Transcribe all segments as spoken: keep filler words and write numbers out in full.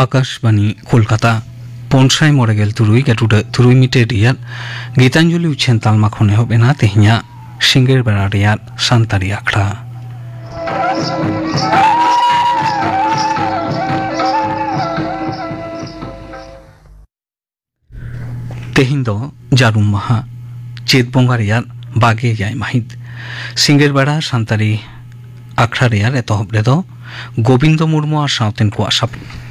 ᱟᱠᱟᱥᱵᱟᱱᱤ ᱠᱳᱞᱠᱟᱛᱟ᱾ ᱯᱩᱱ ᱥᱟᱭ ᱢᱚᱬᱮ ᱜᱮᱞ ᱛᱩᱨᱩᱭ ᱜᱮᱴᱩᱰᱟᱹᱜ ᱛᱩᱨᱩᱭ ᱢᱤᱴᱟᱨ ᱨᱮᱭᱟᱜ ᱜᱤᱛᱟᱧᱡᱚᱞᱤ ᱩᱪᱷᱟᱹᱱ ᱛᱟᱞᱢᱟ ᱠᱷᱚᱱ ᱮᱦᱚᱵ ᱮᱱᱟ ᱛᱮᱦᱮᱧᱟᱜ ᱥᱤᱸᱜᱟᱹᱲ ᱵᱮᱲᱟ ᱨᱮᱭᱟᱜ ᱥᱟᱱᱛᱟᱲᱤ ᱟᱠᱷᱲᱟ᱾ ᱛᱮᱦᱮᱧ ᱫᱚ ᱡᱟᱹᱨᱩᱢ ᱢᱟᱦᱟ, ᱪᱟᱹᱛ ᱵᱚᱸᱜᱟ ᱨᱮᱭᱟᱜ ᱵᱟᱜᱮ ᱮᱭᱟᱭ ᱢᱟᱹᱦᱤᱛ᱾ ᱥᱤᱸᱜᱟᱹᱲ ᱵᱮᱲᱟ ᱥᱟᱱᱛᱟᱲᱤ ᱟᱠᱷᱲᱟ ᱨᱮᱭᱟᱜ ᱮᱛᱚᱦᱚᱵ ᱨᱮᱫᱚ ᱜᱳᱵᱤᱱᱫᱚ ᱢᱩᱨᱢᱩ ᱟᱨ ᱥᱟᱶᱛᱮᱱ ᱠᱚᱣᱟᱜ ᱥᱟᱯᱲᱟᱣ᱾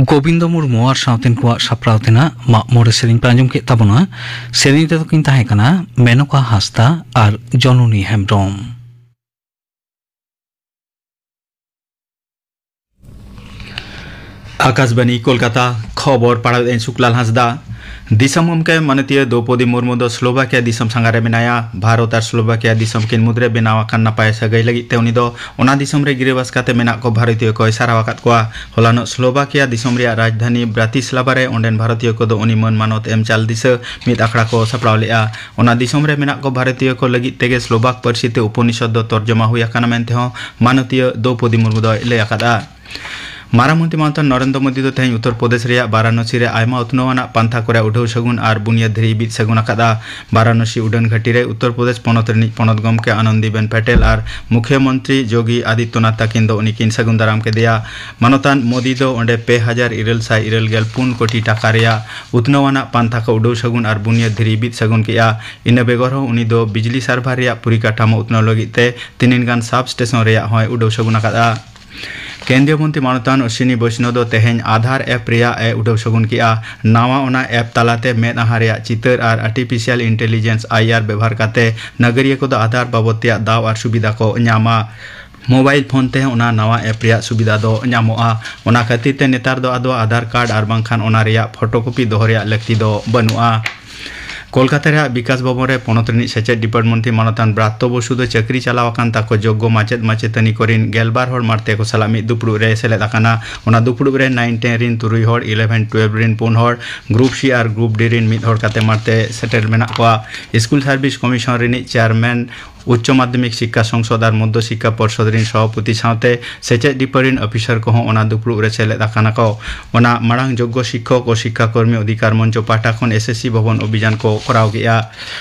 ᱜᱳᱵᱤᱱᱫᱚ ᱢᱩᱨᱢᱩ ᱟᱨ ᱥᱟᱶᱛᱮᱱ ᱠᱚᱣᱟᱜ ᱥᱟᱯᱲᱟᱣ ᱛᱮᱱᱟᱜ ᱢᱟᱜ ᱢᱚᱬᱮ ᱥᱮᱨᱮᱧ ᱯᱮ ᱟᱸᱡᱚᱢ ᱠᱮᱫ ᱛᱟᱵᱚᱱᱟ᱾ ᱥᱮᱨᱮᱧ ᱨᱮᱫᱚ ᱠᱤᱱ ᱛᱟᱦᱮᱸ ᱠᱟᱱᱟ ᱢᱮᱱᱚᱠᱟ ᱦᱟᱸᱥᱫᱟ ᱟᱨ ᱡᱚᱱᱚᱱᱤ ᱦᱮᱢᱵᱽᱨᱚᱢ᱾ ᱟᱠᱟᱥᱵᱟᱱᱤ ᱠᱳᱞᱠᱟᱛᱟ, ᱠᱷᱚᱵᱚᱨ ᱯᱟᱲᱦᱟᱣᱮᱫ ᱟᱹᱧ ᱥᱩᱠᱞᱟᱞ ᱦᱟᱸᱥᱫᱟ᱾ ᱫᱤᱥᱚᱢ ᱜᱚᱢᱠᱮ ᱢᱟᱱᱚᱛᱤᱭᱟᱹ ᱫᱨᱳᱣᱯᱚᱫᱤ ᱢᱩᱨᱢᱩ ᱫᱚ ᱥᱞᱳᱵᱟᱠᱤᱭᱟ ᱫᱤᱥᱚᱢ ᱥᱟᱸᱜᱷᱟᱨ ᱨᱮ ᱢᱮᱱᱟᱭᱟ᱾ ᱵᱷᱟᱨᱚᱛ ᱟᱨ ᱥᱞᱳᱵᱟᱠᱤᱭᱟ ᱫᱤᱥᱚᱢ ᱠᱤᱱ ᱢᱩᱫᱽᱨᱮ ᱵᱮᱱᱟᱣ ᱟᱠᱟᱱ ᱱᱟᱯᱟᱭ ᱥᱟᱹᱜᱟᱹᱭ ᱞᱟᱹᱜᱤᱫ ᱛᱮ ᱩᱱᱤ ᱫᱚ ᱚᱱᱟ ᱫᱤᱥᱚᱢ ᱨᱮ ᱜᱤᱨᱟᱹᱵᱟᱥ ᱠᱟᱛᱮ ᱢᱮᱱᱟᱜ ᱠᱚ ᱵᱷᱟᱨᱚᱛᱤᱭᱚ ᱠᱚᱭ ᱥᱟᱨᱦᱟᱣ ᱟᱠᱟᱫ ᱠᱚᱣᱟ᱾ ᱦᱚᱞᱟᱱᱚᱜ ᱥᱞᱳᱵᱟᱠᱤᱭᱟ ᱫᱤᱥᱚᱢ ᱨᱮᱭᱟᱜ ᱨᱟᱡᱽᱫᱷᱟᱱᱤ ᱵᱨᱟᱛᱤᱥᱞᱟᱵᱟ ᱨᱮ ᱚᱸᱰᱮᱱ ᱵᱷᱟᱨᱚᱛᱤᱭᱚ ᱠᱚᱫᱚ ᱩᱱᱤ ᱢᱟᱹᱱ ᱢᱟᱱᱚᱛ ᱮᱢ ᱪᱟᱞ ᱫᱤᱥᱟᱹ ᱢᱤᱫ ᱟᱠᱷᱲᱟ ᱠᱚ ᱥᱟᱯᱲᱟᱣ ᱞᱮᱫᱼᱟ᱾ ᱚᱱᱟ ᱫᱤᱥᱚᱢ ᱨᱮ ᱢᱮᱱᱟᱜ ᱠᱚ ᱵᱷᱟᱨᱚᱛᱤᱭᱚ ᱠᱚ ᱞᱟᱹᱜᱤᱫ ᱛᱮᱜᱮ ᱥᱞᱳᱵᱟᱠ ᱯᱟᱹᱨᱥᱤ ᱛᱮ ᱩᱯᱚᱱᱤᱥᱚᱫ ᱫᱚ ᱛᱚᱨᱡᱚᱢᱟ ᱦᱩᱭ ᱟᱠᱟᱱᱟ ᱢᱮᱱᱛᱮ ᱦᱚᱸ ᱢᱟᱱᱚᱛᱤᱭᱟᱹ ᱫᱨᱳᱣᱯᱚᱫᱤ ᱢᱩᱨᱢᱩ ᱫᱚᱭ ᱞᱟᱹᱭ ᱟᱠᱟᱫᱼᱟ᱾ ᱢᱟᱨᱟᱝ ᱢᱚᱱᱛᱨᱤ ᱢᱟᱱᱚᱛᱟᱱ ᱱᱚᱨᱮᱱᱫᱨᱚ ᱢᱳᱫᱤ ᱫᱚ ᱛᱮᱦᱮᱧ ᱩᱛᱛᱚᱨ ᱯᱨᱚᱫᱮᱥ ᱨᱮᱭᱟᱜ ᱵᱟᱨᱟᱱᱚᱥᱤ ᱨᱮ ᱟᱭᱢᱟ ᱩᱛᱱᱟᱹᱣ ᱟᱱᱟᱜ ᱯᱟᱱᱛᱷᱟ ᱠᱚᱨᱮ ᱩᱰᱷᱟᱹᱣ ᱥᱟᱹᱜᱩᱱ ᱟᱨ ᱵᱩᱱᱤᱭᱟᱹᱫ ᱫᱷᱤᱨᱤ ᱵᱤᱫ ᱥᱟᱹᱜᱩᱱ ᱟᱠᱟᱫᱼᱟ᱾ ᱵᱟᱨᱟᱱᱚᱥᱤ ᱩᱰᱟᱹᱱ ᱜᱷᱟᱹᱴᱤ ᱨᱮ ᱩᱛᱛᱚᱨ ᱯᱨᱚᱫᱮᱥ ᱯᱚᱱᱚᱛ ᱨᱤᱱᱤᱡ ᱯᱚᱱᱚᱛ ᱜᱚᱢᱠᱮ ᱟᱱᱚᱱᱫᱤᱵᱮᱱ ᱯᱮᱴᱮᱞ ᱟᱨ ᱢᱩᱠᱷᱭᱚᱢᱚᱱᱛᱨᱤ ᱡᱳᱜᱤ ᱟᱫᱤᱛᱭᱚᱱᱟᱛᱷ ᱛᱟᱹᱠᱤᱱ ᱫᱚ ᱩᱱᱤ ᱠᱤᱱ ᱥᱟᱹᱜᱩᱱ ᱫᱟᱨᱟᱢ ᱠᱮᱫᱮᱭᱟ᱾ ᱢᱟᱱᱚᱛᱟᱱ ᱢᱳᱫᱤ ᱫᱚ ᱚᱸᱰᱮ ᱯᱮ ᱦᱟᱡᱟᱨ ᱤᱨᱟᱹᱞ ᱥᱟᱭ ᱤᱨᱟᱹᱞ ᱜᱮᱞ ᱯᱩᱱ ᱠᱳᱴᱤ ᱴᱟᱠᱟ ᱨᱮᱭᱟᱜ ᱩᱛᱱᱟᱹᱣ ᱟᱱᱟᱜ ᱯᱟᱱᱛᱷᱟ ᱠᱚ ᱩᱰᱟᱹᱣ ᱥᱟᱹᱜᱩᱱ ᱟᱨ ᱵᱩᱱᱤᱭᱟᱹᱫ ᱫᱷᱤᱨᱤ ᱵᱤᱫ ᱥᱟᱹᱜᱩᱱ ᱠᱮᱫᱼᱟ᱾ ᱤᱱᱟᱹ ᱵᱮᱜᱚᱨ ᱦᱚᱸ ᱩᱱᱤ ᱫᱚ ᱵᱤᱡᱽᱞᱤ ᱥᱟᱨᱵᱷᱟᱨ ᱨᱮᱭᱟᱜ ᱯᱚᱨᱤᱠᱟᱴᱷᱟᱢᱳ ᱩᱛᱱᱟᱹᱣ ᱞᱟᱹᱜᱤᱫ ᱛᱮ ᱛᱤᱱᱟᱹᱱ ᱜᱟᱱ ᱥᱟᱵ ᱥᱴᱮᱥᱚᱱ ᱨᱮᱭᱟᱜ ᱦᱚᱸᱭ ᱩᱰᱟᱹᱣ ᱥᱟᱹᱜᱩᱱ ᱟᱠᱟᱫᱼᱟ᱾ ᱠᱮᱱᱫᱨᱤᱭᱚ ᱢᱚᱱᱛᱨᱤ ᱢᱟᱱᱚᱛᱟᱱ ᱚᱥᱣᱤᱱᱤ ᱵᱳᱭᱥᱱᱚ ᱫᱚ ᱛᱮᱦᱮᱧ ᱟᱫᱷᱟᱨ ᱮᱯ ᱨᱮᱭᱟᱜ ᱮ ᱩᱰᱟᱹᱣ ᱥᱟᱹᱜᱩᱱ ᱠᱮᱫᱼᱟ᱾ ᱱᱟᱣᱟ ᱚᱱᱟ ᱮᱯ ᱛᱟᱞᱟᱛᱮ ᱢᱮᱫᱦᱟ ᱨᱮᱭᱟᱜ ᱪᱤᱛᱟᱹᱨ ᱟᱨ ᱟᱨᱴᱤᱯᱷᱤᱥᱤᱭᱟᱞ ᱤᱱᱴᱮᱞᱤᱡᱮᱱᱥ, ᱟᱭ ᱟᱨ, ᱵᱮᱵᱷᱟᱨ ᱠᱟᱛᱮ ᱱᱟᱜᱟᱨᱤᱭᱟᱹ ᱠᱚᱫᱚ ᱟᱫᱷᱟᱨ ᱵᱟᱵᱚᱫ ᱛᱮᱭᱟᱜ ᱫᱟᱣ ᱟᱨ ᱥᱩᱵᱤᱫᱷᱟ ᱠᱚ ᱧᱟᱢᱟ᱾ ᱢᱳᱵᱟᱭᱤᱞ ᱯᱷᱳᱱ ᱛᱮ ᱚᱱᱟ ᱱᱟᱣᱟ ᱮᱯ ᱨᱮᱭᱟᱜ ᱥᱩᱵᱤᱫᱷᱟ ᱫᱚ ᱧᱟᱢᱚᱜᱼᱟ᱾ ᱚᱱᱟ ᱠᱷᱟᱹᱛᱤᱨ ᱛᱮ ᱱᱮᱛᱟᱨ ᱫᱚ ᱟᱫᱚ ᱟᱫᱷᱟᱨ ᱠᱟᱨᱰ ᱟᱨ ᱵᱟᱝᱠᱷᱟᱱ ᱚᱱᱟ ᱨᱮᱭᱟᱜ ᱯᱷᱳᱴᱳᱠᱚᱯᱤ ᱫᱚᱦᱚ ᱨᱮᱭᱟᱜ ᱞᱟᱹᱠᱛᱤ ᱫᱚ ᱵᱟᱹᱱᱩᱜᱼᱟ᱾ ᱠᱳᱞᱠᱟᱛᱟ ᱨᱮᱭᱟᱜ ᱵᱤᱠᱟᱥ ᱵᱷᱚᱵᱚᱱ ᱨᱮ ᱯᱚᱱᱚᱛ ᱨᱤᱱᱤᱡ ᱥᱮᱪᱮᱫ ᱰᱤᱯᱟᱨᱴᱢᱮᱱᱴ ᱢᱚᱱᱛᱨᱤ ᱢᱟᱱᱚᱛᱟᱱ ᱵᱨᱟᱛᱛᱚ ᱵᱚᱥᱩ ᱫᱚ ᱪᱟᱹᱠᱨᱤ ᱪᱟᱞᱟᱣ ᱟᱠᱟᱱ ᱛᱟᱠᱚ ᱡᱳᱜᱽᱜᱚ ᱢᱟᱪᱮᱫ ᱢᱟᱪᱮᱛᱟᱹᱱᱤ ᱠᱚᱨᱤᱱ ᱜᱮᱞᱵᱟᱨ ᱦᱚᱲ ᱢᱟᱬᱛᱮ ᱠᱚ ᱥᱟᱞᱟᱜ ᱢᱤᱫ ᱫᱩᱯᱲᱩᱵ ᱨᱮ ᱥᱮᱞᱮᱫ ᱟᱠᱟᱱᱟ᱾ ᱚᱱᱟ ᱫᱩᱯᱲᱩᱵ ᱨᱮ ᱱᱟᱭᱤᱱ ᱴᱮᱱ ᱨᱤᱱ ᱛᱩᱨᱩᱭ ᱦᱚᱲ, ᱤᱞᱮᱵᱷᱮᱱ ᱴᱩᱭᱮᱞᱵᱷ ᱨᱤᱱ ᱯᱩᱱ ᱦᱚᱲ, ᱜᱨᱩᱯ ᱥᱤ ᱟᱨ ᱜᱨᱩᱯ ᱰᱤ ᱨᱤᱱ ᱢᱤᱫ ᱦᱚᱲ ᱠᱟᱛᱮ ᱢᱟᱬᱛᱮ ᱥᱮᱴᱮᱨ ᱢᱮᱱᱟᱜ ᱠᱚᱣᱟ᱾ ᱥᱠᱩᱞ ᱥᱟᱨᱵᱷᱤᱥ ᱠᱚᱢᱤᱥᱚᱱ ᱨᱤᱱᱤᱡ ᱪᱮᱭᱟᱨᱢᱮᱱ, ᱩᱪᱪᱚ ᱢᱟᱫᱽᱫᱷᱚᱢᱤᱠ ᱥᱤᱠᱠᱷᱟ ᱥᱚᱝᱥᱚᱫ ᱟᱨ ᱢᱚᱫᱽᱫᱷᱚ ᱥᱤᱠᱠᱷᱟ ᱯᱚᱨᱥᱚᱫ ᱨᱤᱱ ᱥᱚᱵᱷᱟᱯᱚᱛᱤ ᱥᱟᱶᱛᱮ ᱥᱮᱪᱮᱫ ᱰᱤᱯᱟᱨᱴᱢᱮᱱᱴ ᱨᱤᱱ ᱚᱯᱷᱤᱥᱟᱨ ᱠᱚᱦᱚᱸ ᱚᱱᱟ ᱫᱩᱯᱲᱩᱵ ᱨᱮ ᱥᱮᱞᱮᱫ ᱟᱠᱟᱱᱟ ᱠᱚ᱾ ᱚᱱᱟ ᱢᱟᱲᱟᱝ ᱡᱳᱜᱽᱜᱚ ᱥᱤᱠᱠᱷᱚᱠ ᱳ ᱥᱤᱠᱠᱷᱟ ᱠᱚᱨᱢᱤ ᱚᱫᱷᱤᱠᱟᱨ ᱢᱚᱧᱪᱚ ᱯᱟᱦᱴᱟ ᱠᱷᱚᱱ ᱮᱥ ᱮᱥ ᱥᱤ ᱵᱷᱚᱵᱚᱱ ᱚᱵᱷᱤᱡᱟᱱ ᱠᱚ ᱠᱚᱨᱟᱣ ᱠᱮᱫᱼᱟ᱾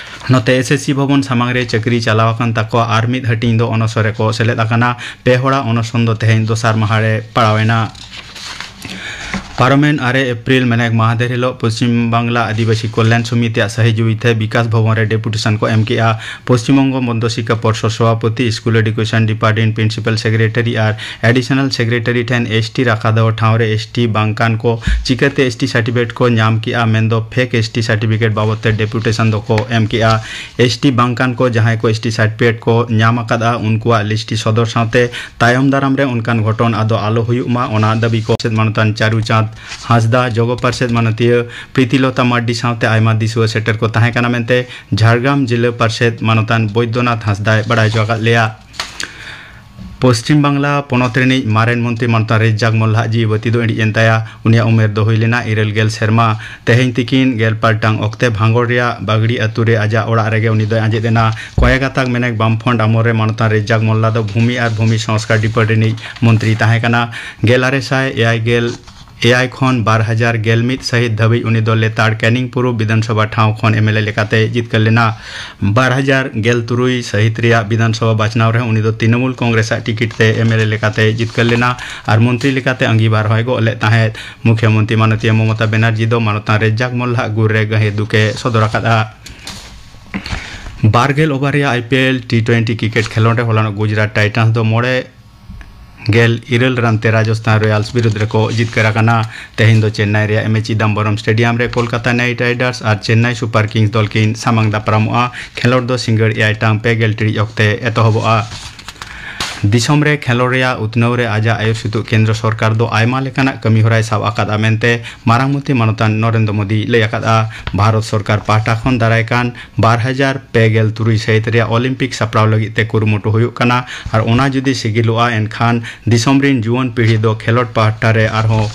ᱱᱚᱛᱮ ᱮᱥ ᱮᱥ ᱥᱤ ᱵᱷᱚᱵᱚᱱ ᱥᱟᱢᱟᱝ ᱨᱮ ᱪᱟᱹᱠᱨᱤ ᱪᱟᱞᱟᱣ ᱟᱠᱟᱱ ᱛᱟᱠᱚᱣᱟ ᱟᱨ ᱢᱤᱫ ᱦᱟᱹᱴᱤᱧ ᱫᱚ ᱚᱱᱚᱥᱚᱨ ᱨᱮᱠᱚ ᱥᱮᱞᱮᱫ ᱟᱠᱟᱱᱟ᱾ ᱯᱮ ᱦᱚᱲᱟᱜ ᱚᱱᱚᱥᱚᱱ ᱫᱚ ᱛᱮᱦᱮᱧ ᱫᱚᱥᱟᱨ ᱢᱟᱦᱟ ᱨᱮ ᱯᱟᱲᱟᱣ ᱮᱱᱟ᱾ ᱯᱟᱨᱚᱢᱮᱱ ᱟᱨᱮ ᱮᱯᱨᱤᱞ ᱢᱮᱱᱮᱠ ᱢᱟᱦᱫᱮᱨ ᱦᱤᱞᱳᱜ ᱯᱚᱥᱪᱤᱢ ᱵᱟᱝᱞᱟ ᱟᱹᱫᱤᱵᱟᱹᱥᱤ ᱠᱚᱞᱭᱟᱱ ᱥᱚᱢᱤᱛᱤᱭᱟᱜ ᱥᱟᱹᱦᱤ ᱡᱩᱦᱤᱛᱮ ᱵᱤᱠᱟᱥ ᱵᱷᱚᱵᱚᱱ ᱨᱮ ᱰᱮᱯᱩᱴᱮᱥᱚᱱ ᱠᱚ ᱮᱢ ᱠᱮᱜᱼᱟ᱾ ᱯᱚᱥᱪᱤᱢ ᱵᱚᱝᱜᱚ ᱢᱚᱫᱽᱫᱚ ᱥᱤᱠᱠᱷᱟ ᱯᱚᱨᱥᱚᱫ ᱥᱚᱵᱷᱟᱯᱚᱛᱤ, school education department principal secretary ᱟᱨ ᱮᱰᱤᱥᱚᱱᱟᱞ ᱥᱮᱠᱨᱮᱴᱟᱨᱤ ᱴᱷᱮᱱ ᱮᱥᱴᱤ ᱨᱟᱠᱷᱟ ᱫᱚᱦᱚ ᱴᱷᱟᱶ ᱨᱮ ᱮᱥᱴᱤ ᱵᱟᱝ ᱠᱟᱱ ᱠᱚ ᱪᱤᱠᱟᱹᱛᱮ ᱮᱥᱴᱤ ᱥᱟᱨᱴᱤᱯᱷᱤᱠᱮᱴ ᱠᱚ ᱧᱟᱢ ᱠᱮᱜᱼᱟ ᱢᱮᱱᱫᱚ ᱯᱷᱮᱠ ᱮᱥᱴᱤ ᱥᱟᱨᱴᱤᱯᱷᱤᱠᱮᱴ ᱵᱟᱵᱚᱫ ᱛᱮ ᱰᱮᱯᱩᱴᱮᱥᱚᱱ ᱫᱚᱠᱚ ᱮᱢ ᱠᱮᱜᱼᱟ᱾ ᱮᱥᱴᱤ ᱵᱟᱝ ᱠᱟᱱ ᱠᱚ ᱡᱟᱦᱟᱸᱭ ᱠᱚ ᱮᱥᱴᱤ ᱥᱟᱨᱴᱤᱯᱷᱤᱠᱮᱴ ᱠᱚ ᱧᱟᱢ ᱟᱠᱟᱫᱼᱟ ᱩᱱᱠᱩᱣᱟᱜ ᱞᱤᱥᱴᱤ ᱥᱚᱫᱚᱨ ᱥᱟᱶᱛᱮ ᱛᱟᱭᱚᱢ ᱫᱟᱨᱟᱢ ᱨᱮ ᱚᱱᱠᱟᱱ ᱜᱷᱚᱴᱚᱱ ᱟᱫᱚ ᱟᱞᱚ ᱦᱩᱭᱩᱜ ᱢᱟ, ᱚᱱᱟ ᱫᱟᱹᱵᱤ ᱠᱚ ᱥᱮᱫ ᱢᱟᱱᱚᱛᱟᱱ ᱪᱟᱨᱩᱪᱟᱸᱫᱽ ᱦᱟᱸᱥᱫᱟ, ᱡᱚᱜᱚ ᱯᱟᱨᱥᱮᱛ ᱢᱟᱱᱚᱛᱤᱭᱟᱹ ᱯᱨᱤᱛᱤᱞᱚᱛᱟ ᱢᱟᱨᱰᱤ ᱥᱟᱶᱛᱮ ᱟᱭᱢᱟ ᱫᱤᱥᱩᱣᱟᱹ ᱥᱮᱴᱮᱨ ᱠᱚ ᱛᱟᱦᱮᱸ ᱠᱟᱱᱟ ᱢᱮᱱᱛᱮ ᱡᱷᱟᱲᱜᱨᱟᱢ ᱡᱤᱞᱟᱹ ᱯᱟᱨᱥᱮᱛ ᱢᱟᱱᱚᱛᱟᱱ ᱵᱳᱭᱫᱚᱱᱟᱛᱷ ᱦᱟᱸᱥᱫᱟᱭ ᱵᱟᱲᱟᱭ ᱦᱚᱪᱚ ᱟᱠᱟᱫ ᱞᱮᱭᱟ᱾ ᱯᱚᱥᱪᱤᱢ ᱵᱟᱝᱞᱟ ᱯᱚᱱᱚᱛ ᱨᱤᱱᱤᱡ ᱢᱟᱨᱮᱱ ᱢᱚᱱᱛᱨᱤ ᱢᱟᱱᱚᱛᱟᱱ ᱨᱮᱡᱡᱟᱠ ᱢᱚᱞᱞᱟᱦᱟᱜ ᱡᱤᱣᱤ ᱵᱟᱹᱛᱤ ᱫᱚ ᱤᱬᱤᱡ ᱮᱱ ᱛᱟᱭᱟ᱾ ᱩᱱᱤᱭᱟᱜ ᱩᱢᱮᱨ ᱫᱚ ᱦᱩᱭ ᱞᱮᱱᱟ ᱤᱨᱟᱹᱞ ᱜᱮᱞ ᱥᱮᱨᱢᱟ᱾ ᱛᱮᱦᱮᱧ ᱛᱤᱠᱤᱱ ᱜᱮᱞ ᱯᱟᱨ ᱴᱟᱝ ᱚᱠᱛᱮ ᱵᱷᱟᱸᱜᱚᱲ ᱨᱮᱭᱟᱜ ᱵᱟᱜᱽᱲᱤ ᱟᱹᱛᱩ ᱨᱮ ᱟᱡᱟᱜ ᱚᱲᱟᱜ ᱨᱮᱜᱮ ᱩᱱᱤ ᱫᱚᱭ ᱟᱸᱡᱮᱫ ᱮᱱᱟ᱾ ᱠᱚᱭᱮ ᱜᱟᱛᱟᱠ ᱢᱮᱱᱮᱠ ᱵᱟᱢᱯᱷᱨᱚᱱᱴ ᱟᱢᱚᱞ ᱨᱮ ᱢᱟᱱᱚᱛᱟᱱ ᱨᱮᱡᱡᱟᱠ ᱢᱚᱞᱞᱟ ᱫᱚ ᱵᱷᱩᱢᱤ ᱟᱨ ᱵᱷᱩᱢᱤ ᱥᱚᱝᱥᱠᱟᱨ ᱰᱤᱯᱟᱨᱴᱢᱮᱱᱴ ᱨᱤᱱᱤᱡ ᱢᱚᱱᱛᱨᱤ ᱛᱟᱦᱮᱸ ᱠᱟᱱᱟ᱾ ᱜᱮᱞ ᱟᱨᱮ ᱥᱟᱭ ᱮᱭᱟᱭ ᱜᱮᱞ ᱮᱭᱟᱭ ᱠᱷᱚᱱ ᱵᱟᱨ ᱦᱟᱡᱟᱨ ᱜᱮᱞ ᱢᱤᱫ ᱥᱟᱹᱦᱤᱛ ᱫᱷᱟᱹᱵᱤᱡ ᱩᱱᱤ ᱫᱚ ᱞᱮᱛᱟᱲ ᱠᱮᱱᱤᱝ ᱯᱩᱨᱩᱵ ᱵᱤᱫᱷᱟᱱ ᱥᱚᱵᱷᱟ ᱴᱷᱟᱶ ᱠᱷᱚᱱ ᱮᱢ ᱮᱞ ᱮ ᱞᱮᱠᱟᱛᱮᱭ ᱡᱤᱛᱠᱟᱹᱨ ᱞᱮᱱᱟ᱾ ᱵᱟᱨ ᱦᱟᱡᱟᱨ ᱜᱮᱞ ᱛᱩᱨᱩᱭ ᱥᱟᱹᱦᱤᱛ ᱨᱮᱭᱟᱜ ᱵᱤᱫᱷᱟᱱ ᱥᱚᱵᱷᱟ ᱵᱟᱪᱷᱱᱟᱣ ᱨᱮᱦᱚᱸ ᱩᱱᱤ ᱫᱚ ᱛᱨᱤᱱᱚᱢᱩᱞ ᱠᱚᱝᱜᱨᱮᱥ ᱟᱜ ᱴᱤᱠᱤᱴ ᱛᱮ ᱮᱢ ᱮᱞ ᱮ ᱞᱮᱠᱟᱛᱮᱭ ᱡᱤᱛᱠᱟᱹᱨ ᱞᱮᱱᱟ ᱟᱨ ᱢᱚᱱᱛᱨᱤ ᱞᱮᱠᱟᱛᱮ ᱟᱸᱜᱤᱵᱷᱟᱨ ᱦᱚᱸᱭ ᱜᱚᱜ ᱞᱮᱫ ᱛᱟᱦᱮᱸᱫ᱾ ᱢᱩᱠᱷᱭᱚ ᱢᱚᱱᱛᱨᱤ ᱢᱟᱱᱚᱛᱤᱭᱟᱹ ᱢᱚᱢᱚᱛᱟ ᱵᱮᱱᱟᱨᱡᱤ ᱫᱚ ᱢᱟᱱᱚᱛᱟᱱ ᱨᱮᱡᱡᱟᱠ ᱢᱚᱞᱞᱟᱦᱟᱜ ᱜᱩᱨ ᱨᱮ ᱜᱟᱹᱦᱤᱨ ᱫᱩᱠ ᱮ ᱥᱚᱫᱚᱨ ᱟᱠᱟᱫᱼᱟ᱾ ᱵᱟᱨ ᱜᱮᱞ ᱳᱵᱷᱟᱨ ᱨᱮᱭᱟᱜ I P L T twenty cricket ᱠᱷᱮᱞᱳᱸᱰ ᱨᱮ ᱦᱚᱞᱟᱱᱚᱜ ᱜᱩᱡᱽᱨᱟᱴ ᱴᱟᱭᱴᱟᱱᱥ ᱫᱚ ᱢᱚᱬᱮ ᱜᱮᱞ ᱤᱨᱟᱹᱞ ᱨᱟᱱ ᱛᱮ ᱨᱟᱡᱚᱥᱛᱷᱟᱱ ᱨᱚᱭᱟᱞᱥ ᱵᱤᱨᱩᱫᱽ ᱨᱮᱠᱚ ᱡᱤᱛᱠᱟᱹᱨ ᱟᱠᱟᱱᱟ᱾ ᱛᱮᱦᱮᱧ ᱫᱚ ᱪᱮᱱᱱᱟᱭ ᱨᱮᱭᱟᱜ ᱮᱢ ᱮ ᱪᱤᱫᱟᱢᱵᱚᱨᱚᱢ ᱥᱴᱮᱰᱤᱭᱟᱢ ᱨᱮ ᱠᱳᱞᱠᱟᱛᱟ ᱱᱟᱭᱤᱴ ᱨᱟᱭᱰᱟᱨᱥ ᱟᱨ ᱪᱮᱱᱱᱟᱭ ᱥᱩᱯᱟᱨ ᱠᱤᱝᱥ ᱫᱚᱞ ᱠᱤᱱ ᱥᱟᱢᱟᱝ ᱫᱟᱯᱨᱟᱢᱚᱜᱼᱟ᱾ ᱠᱷᱮᱞᱳᱰ ᱫᱚ ᱥᱤᱸᱜᱟᱹᱲ ᱮᱭᱟᱭ ᱴᱟᱲᱟᱝ ᱯᱮ ᱜᱮᱞ ᱴᱤᱲᱤᱡ ᱚᱠᱛᱮ ᱮᱛᱚᱦᱚᱵᱚᱜᱼᱟ᱾ ᱫᱤᱥᱚᱢ ᱨᱮ ᱠᱷᱮᱞᱳᱰ ᱨᱮᱭᱟᱜ ᱩᱛᱱᱟᱹᱣ ᱨᱮ ᱟᱡᱟᱜ ᱟᱹᱭᱩᱨ ᱥᱩᱛᱩᱜ ᱠᱮᱱᱫᱨᱚ ᱥᱚᱨᱠᱟᱨ ᱫᱚ ᱟᱭᱢᱟ ᱞᱮᱠᱟᱱᱟᱜ ᱠᱟᱹᱢᱤᱦᱚᱨᱟᱭ ᱥᱟᱵ ᱟᱠᱟᱫᱼᱟ ᱢᱮᱱᱛᱮ ᱢᱟᱨᱟᱝ ᱢᱚᱱᱛᱨᱤ ᱢᱟᱱᱚᱛᱟᱱ ᱱᱚᱨᱮᱱᱫᱨᱚ ᱢᱳᱫᱤᱭ ᱞᱟᱹᱭ ᱟᱠᱟᱫᱼᱟ᱾ ᱵᱷᱟᱨᱚᱛ ᱥᱚᱨᱠᱟᱨ ᱯᱟᱦᱴᱟ ᱠᱷᱚᱱ ᱫᱟᱨᱟᱭ ᱠᱟᱱ ᱵᱟᱨ ᱦᱟᱡᱟᱨ ᱯᱮ ᱜᱮᱞ ᱛᱩᱨᱩᱭ ᱥᱟᱹᱦᱤᱛ ᱨᱮᱭᱟᱜ ᱚᱞᱤᱢᱯᱤᱠ ᱥᱟᱯᱲᱟᱣ ᱞᱟᱹᱜᱤᱫ ᱛᱮ ᱠᱩᱨᱩᱢᱩᱴᱩ ᱦᱩᱭᱩᱜ ᱠᱟᱱᱟ ᱟᱨ ᱚᱱᱟ ᱡᱩᱫᱤ ᱥᱤᱜᱤᱞᱚᱜᱼᱟ, ᱮᱱᱠᱷᱟᱱ ᱫᱤᱥᱚᱢ ᱨᱤᱱ ᱡᱩᱣᱟᱹᱱ ᱯᱤᱲᱦᱤ ᱫᱚ ᱠᱷᱮᱞᱳᱰ ᱯᱟᱦᱴᱟ ᱨᱮ ᱟᱨᱦᱚᱸ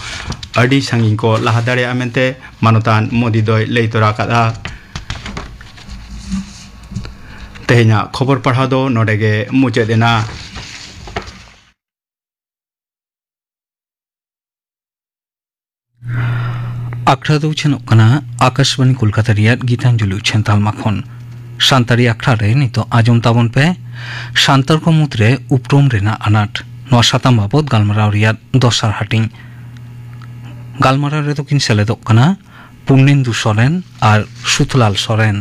ᱟᱹᱰᱤ ᱥᱟᱺᱜᱤᱧ ᱠᱚ ᱞᱟᱦᱟ ᱫᱟᱲᱮᱭᱟᱜᱼᱟ ᱢᱮᱱᱛᱮ ᱢᱟᱱᱚᱛᱟᱱ ᱢᱳᱫᱤ ᱫᱚᱭ ᱞᱟᱹᱭ ᱛᱚᱨᱟ ᱟᱠᱟᱫᱼᱟ᱾ ᱛᱮᱦᱮᱧᱟᱜ ᱠᱷᱚᱵᱚᱨ ᱯᱟᱲᱦᱟᱣ ᱫᱚ ᱱᱚᱰᱮ ᱜᱮ ᱢᱩᱪᱟᱹᱫ ᱮᱱᱟ᱾ ᱟᱠᱷᱲᱟ ᱫᱚ ᱩᱪᱷᱟᱹᱱᱚᱜ ᱠᱟᱱᱟ ᱟᱠᱟᱥᱵᱟᱱᱤ ᱠᱳᱞᱠᱟᱛᱟ ᱨᱮᱭᱟᱜ ᱜᱤᱛᱟᱧᱡᱚᱞᱤ ᱩᱪᱷᱟᱹᱱ ᱛᱟᱞᱢᱟ ᱠᱷᱚᱱ᱾ ᱥᱟᱱᱛᱟᱲᱤ ᱟᱠᱷᱲᱟ ᱨᱮ ᱱᱤᱛᱚᱜ ᱟᱸᱡᱚᱢ ᱛᱟᱵᱚᱱ ᱯᱮ ᱥᱟᱱᱛᱟᱲ ᱠᱚ ᱢᱩᱫᱽᱨᱮ ᱩᱯᱨᱩᱢ ᱨᱮᱱᱟᱜ ᱟᱱᱟᱴ, ᱱᱚᱣᱟ ᱥᱟᱛᱟᱢ ᱵᱟᱵᱚᱛ ᱜᱟᱞᱢᱟᱨᱟᱣ ᱨᱮᱭᱟᱜ ᱫᱚᱥᱟᱨ ᱦᱟᱹᱴᱤᱧ᱾ ᱜᱟᱞᱢᱟᱨᱟᱣ ᱨᱮᱫᱚ ᱠᱤᱱ ᱥᱮᱞᱮᱫᱚᱜ ᱠᱟᱱᱟ ᱯᱩᱨᱱᱮᱱᱫᱩ ᱥᱚᱨᱮᱱ ᱟᱨ ᱥᱩᱛᱞᱟᱞ ᱥᱚᱨᱮᱱ᱾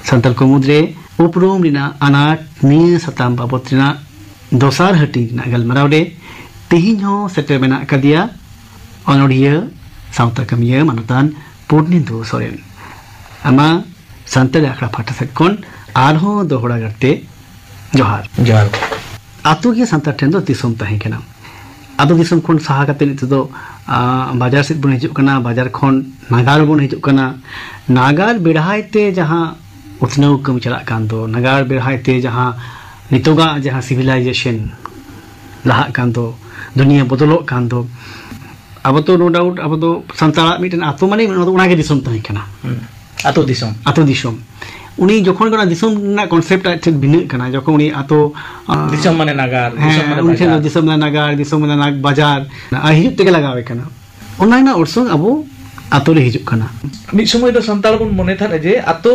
ᱥᱟᱱᱛᱟᱲ ᱠᱚ ᱢᱩᱫᱽᱨᱮ ᱩᱯᱨᱩᱢ ᱨᱮᱱᱟᱜ ᱟᱱᱟᱴ ᱱᱤᱭᱟᱹ ᱥᱟᱛᱟᱢ ᱵᱟᱵᱚᱛ ᱨᱮᱱᱟᱜ ᱫᱚᱥᱟᱨ ᱦᱟᱹᱴᱤᱧ ᱨᱮᱱᱟᱜ ᱜᱟᱞᱢᱟᱨᱟᱣ ᱨᱮ ᱛᱮᱦᱮᱧ ᱦᱚᱸ ᱥᱮᱴᱮᱨ ᱢᱮᱱᱟᱜ ᱟᱠᱟᱫᱮᱭᱟ ᱚᱱᱚᱲᱦᱤᱭᱟᱹ, ᱥᱟᱶᱛᱟ ᱠᱟᱹᱢᱤᱭᱟᱹ ᱢᱟᱱᱚᱛᱟᱱ ᱯᱩᱨᱱᱮᱱᱫᱩ ᱥᱚᱨᱮᱱ᱾ ᱟᱢᱟᱜ ᱥᱟᱱᱛᱟᱲᱤ ᱟᱠᱷᱲᱟ ᱯᱟᱦᱴᱟ ᱥᱮᱫ ᱠᱷᱚᱱ ᱟᱨᱦᱚᱸ ᱫᱚᱦᱲᱟ ᱜᱟᱨᱛᱮ ᱡᱚᱦᱟᱨ᱾ ᱡᱚᱦᱟᱨ᱾ ᱟᱛᱳ ᱜᱮ ᱥᱟᱱᱛᱟᱲ ᱴᱷᱮᱱ ᱫᱚ ᱫᱤᱥᱚᱢ ᱛᱟᱦᱮᱸ ᱠᱟᱱᱟ᱾ ᱟᱛᱳ ᱫᱤᱥᱚᱢ ᱠᱷᱚᱱ ᱥᱟᱦᱟ ᱠᱟᱛᱮ ᱱᱤᱛᱚᱜ ᱫᱚ, ᱟ, ᱵᱟᱡᱟᱨ ᱥᱮᱫ ᱵᱚᱱ ᱦᱤᱡᱩᱜ ᱠᱟᱱᱟ, ᱵᱟᱡᱟᱨ ᱠᱷᱚᱱ ᱱᱟᱜᱟᱨ ᱵᱚᱱ ᱦᱤᱡᱩᱜ ᱠᱟᱱᱟ᱾ ᱱᱟᱜᱟᱨ ᱵᱮᱲᱦᱟᱭ ᱛᱮ ᱡᱟᱦᱟᱸ ᱩᱛᱱᱟᱹᱣ ᱠᱟᱹᱢᱤ ᱪᱟᱞᱟᱜ ᱠᱟᱱ ᱫᱚ, ᱱᱟᱜᱟᱨ ᱵᱮᱲᱦᱟᱭ ᱛᱮ ᱡᱟᱦᱟᱸ ᱱᱤᱛᱚᱜᱟᱜ ᱡᱟᱦᱟᱸ civilization ᱞᱟᱦᱟᱜ ᱠᱟᱱ ᱫᱚ, ᱫᱩᱱᱤᱭᱟᱹ ᱵᱚᱫᱚᱞᱚᱜ ᱠᱟᱱ ᱫᱚ, ᱟᱵᱚ ᱛᱚ no doubt ᱟᱵᱚ ᱫᱚ ᱥᱟᱱᱛᱟᱲᱟᱜ ᱢᱤᱫᱴᱮᱱ ᱟᱛᱳ ᱢᱟᱱᱮ ᱚᱱᱟ ᱫᱚ, ᱚᱱᱟᱜᱮ ᱫᱤᱥᱚᱢ ᱛᱟᱦᱮᱸ ᱠᱟᱱᱟ᱾ ᱦᱩᱸ᱾ ᱟᱛᱳ ᱫᱤᱥᱚᱢ᱾ ᱟᱛᱳ ᱫᱤᱥᱚᱢ᱾ ᱩᱱᱤ ᱡᱚᱠᱷᱚᱱ ᱜᱮ ᱚᱱᱟ ᱫᱤᱥᱚᱢ ᱨᱮᱱᱟᱜ concept ᱟᱡ ᱴᱷᱮᱱ ᱵᱷᱤᱱᱟᱹᱜ ᱠᱟᱱᱟ, ᱡᱚᱠᱷᱚᱱ ᱩᱱᱤ ᱟᱛᱳ, ᱟᱸ, ᱫᱤᱥᱚᱢ ᱢᱟᱱᱮ ᱱᱟᱜᱟᱨ, ᱦᱮᱸ, ᱫᱤᱥᱚᱢ ᱢᱟᱱᱮ ᱩᱱᱤ ᱴᱷᱮᱱ ᱫᱚ ᱵᱟᱡᱟᱨ᱾ ᱫᱤᱥᱚᱢ ᱢᱟᱱᱮ ᱱᱟᱜᱟᱨ, ᱫᱤᱥᱚᱢ ᱢᱟᱱᱮ ᱱᱟᱜ-, ᱵᱟᱡᱟᱨ, ᱟᱨ ᱦᱤᱡᱩᱜ ᱛᱮᱜᱮ ᱞᱟᱜᱟᱣ ᱮ ᱠᱟᱱᱟ᱾ ᱚᱱᱟ ᱨᱮᱱᱟᱜ ᱚᱨᱥᱚᱝ ᱟᱵᱚ ᱟᱛᱳ ᱨᱮ ᱦᱤᱡᱩᱜ ᱠᱟᱱᱟ᱾ ᱢᱤᱫ ᱥᱚᱢᱚᱭ ᱫᱚ ᱥᱟᱱᱛᱟᱲ ᱵᱚᱱ ᱢᱚᱱᱮ ᱛᱟᱦᱮᱸᱫ ᱡᱮ ᱟᱛᱳ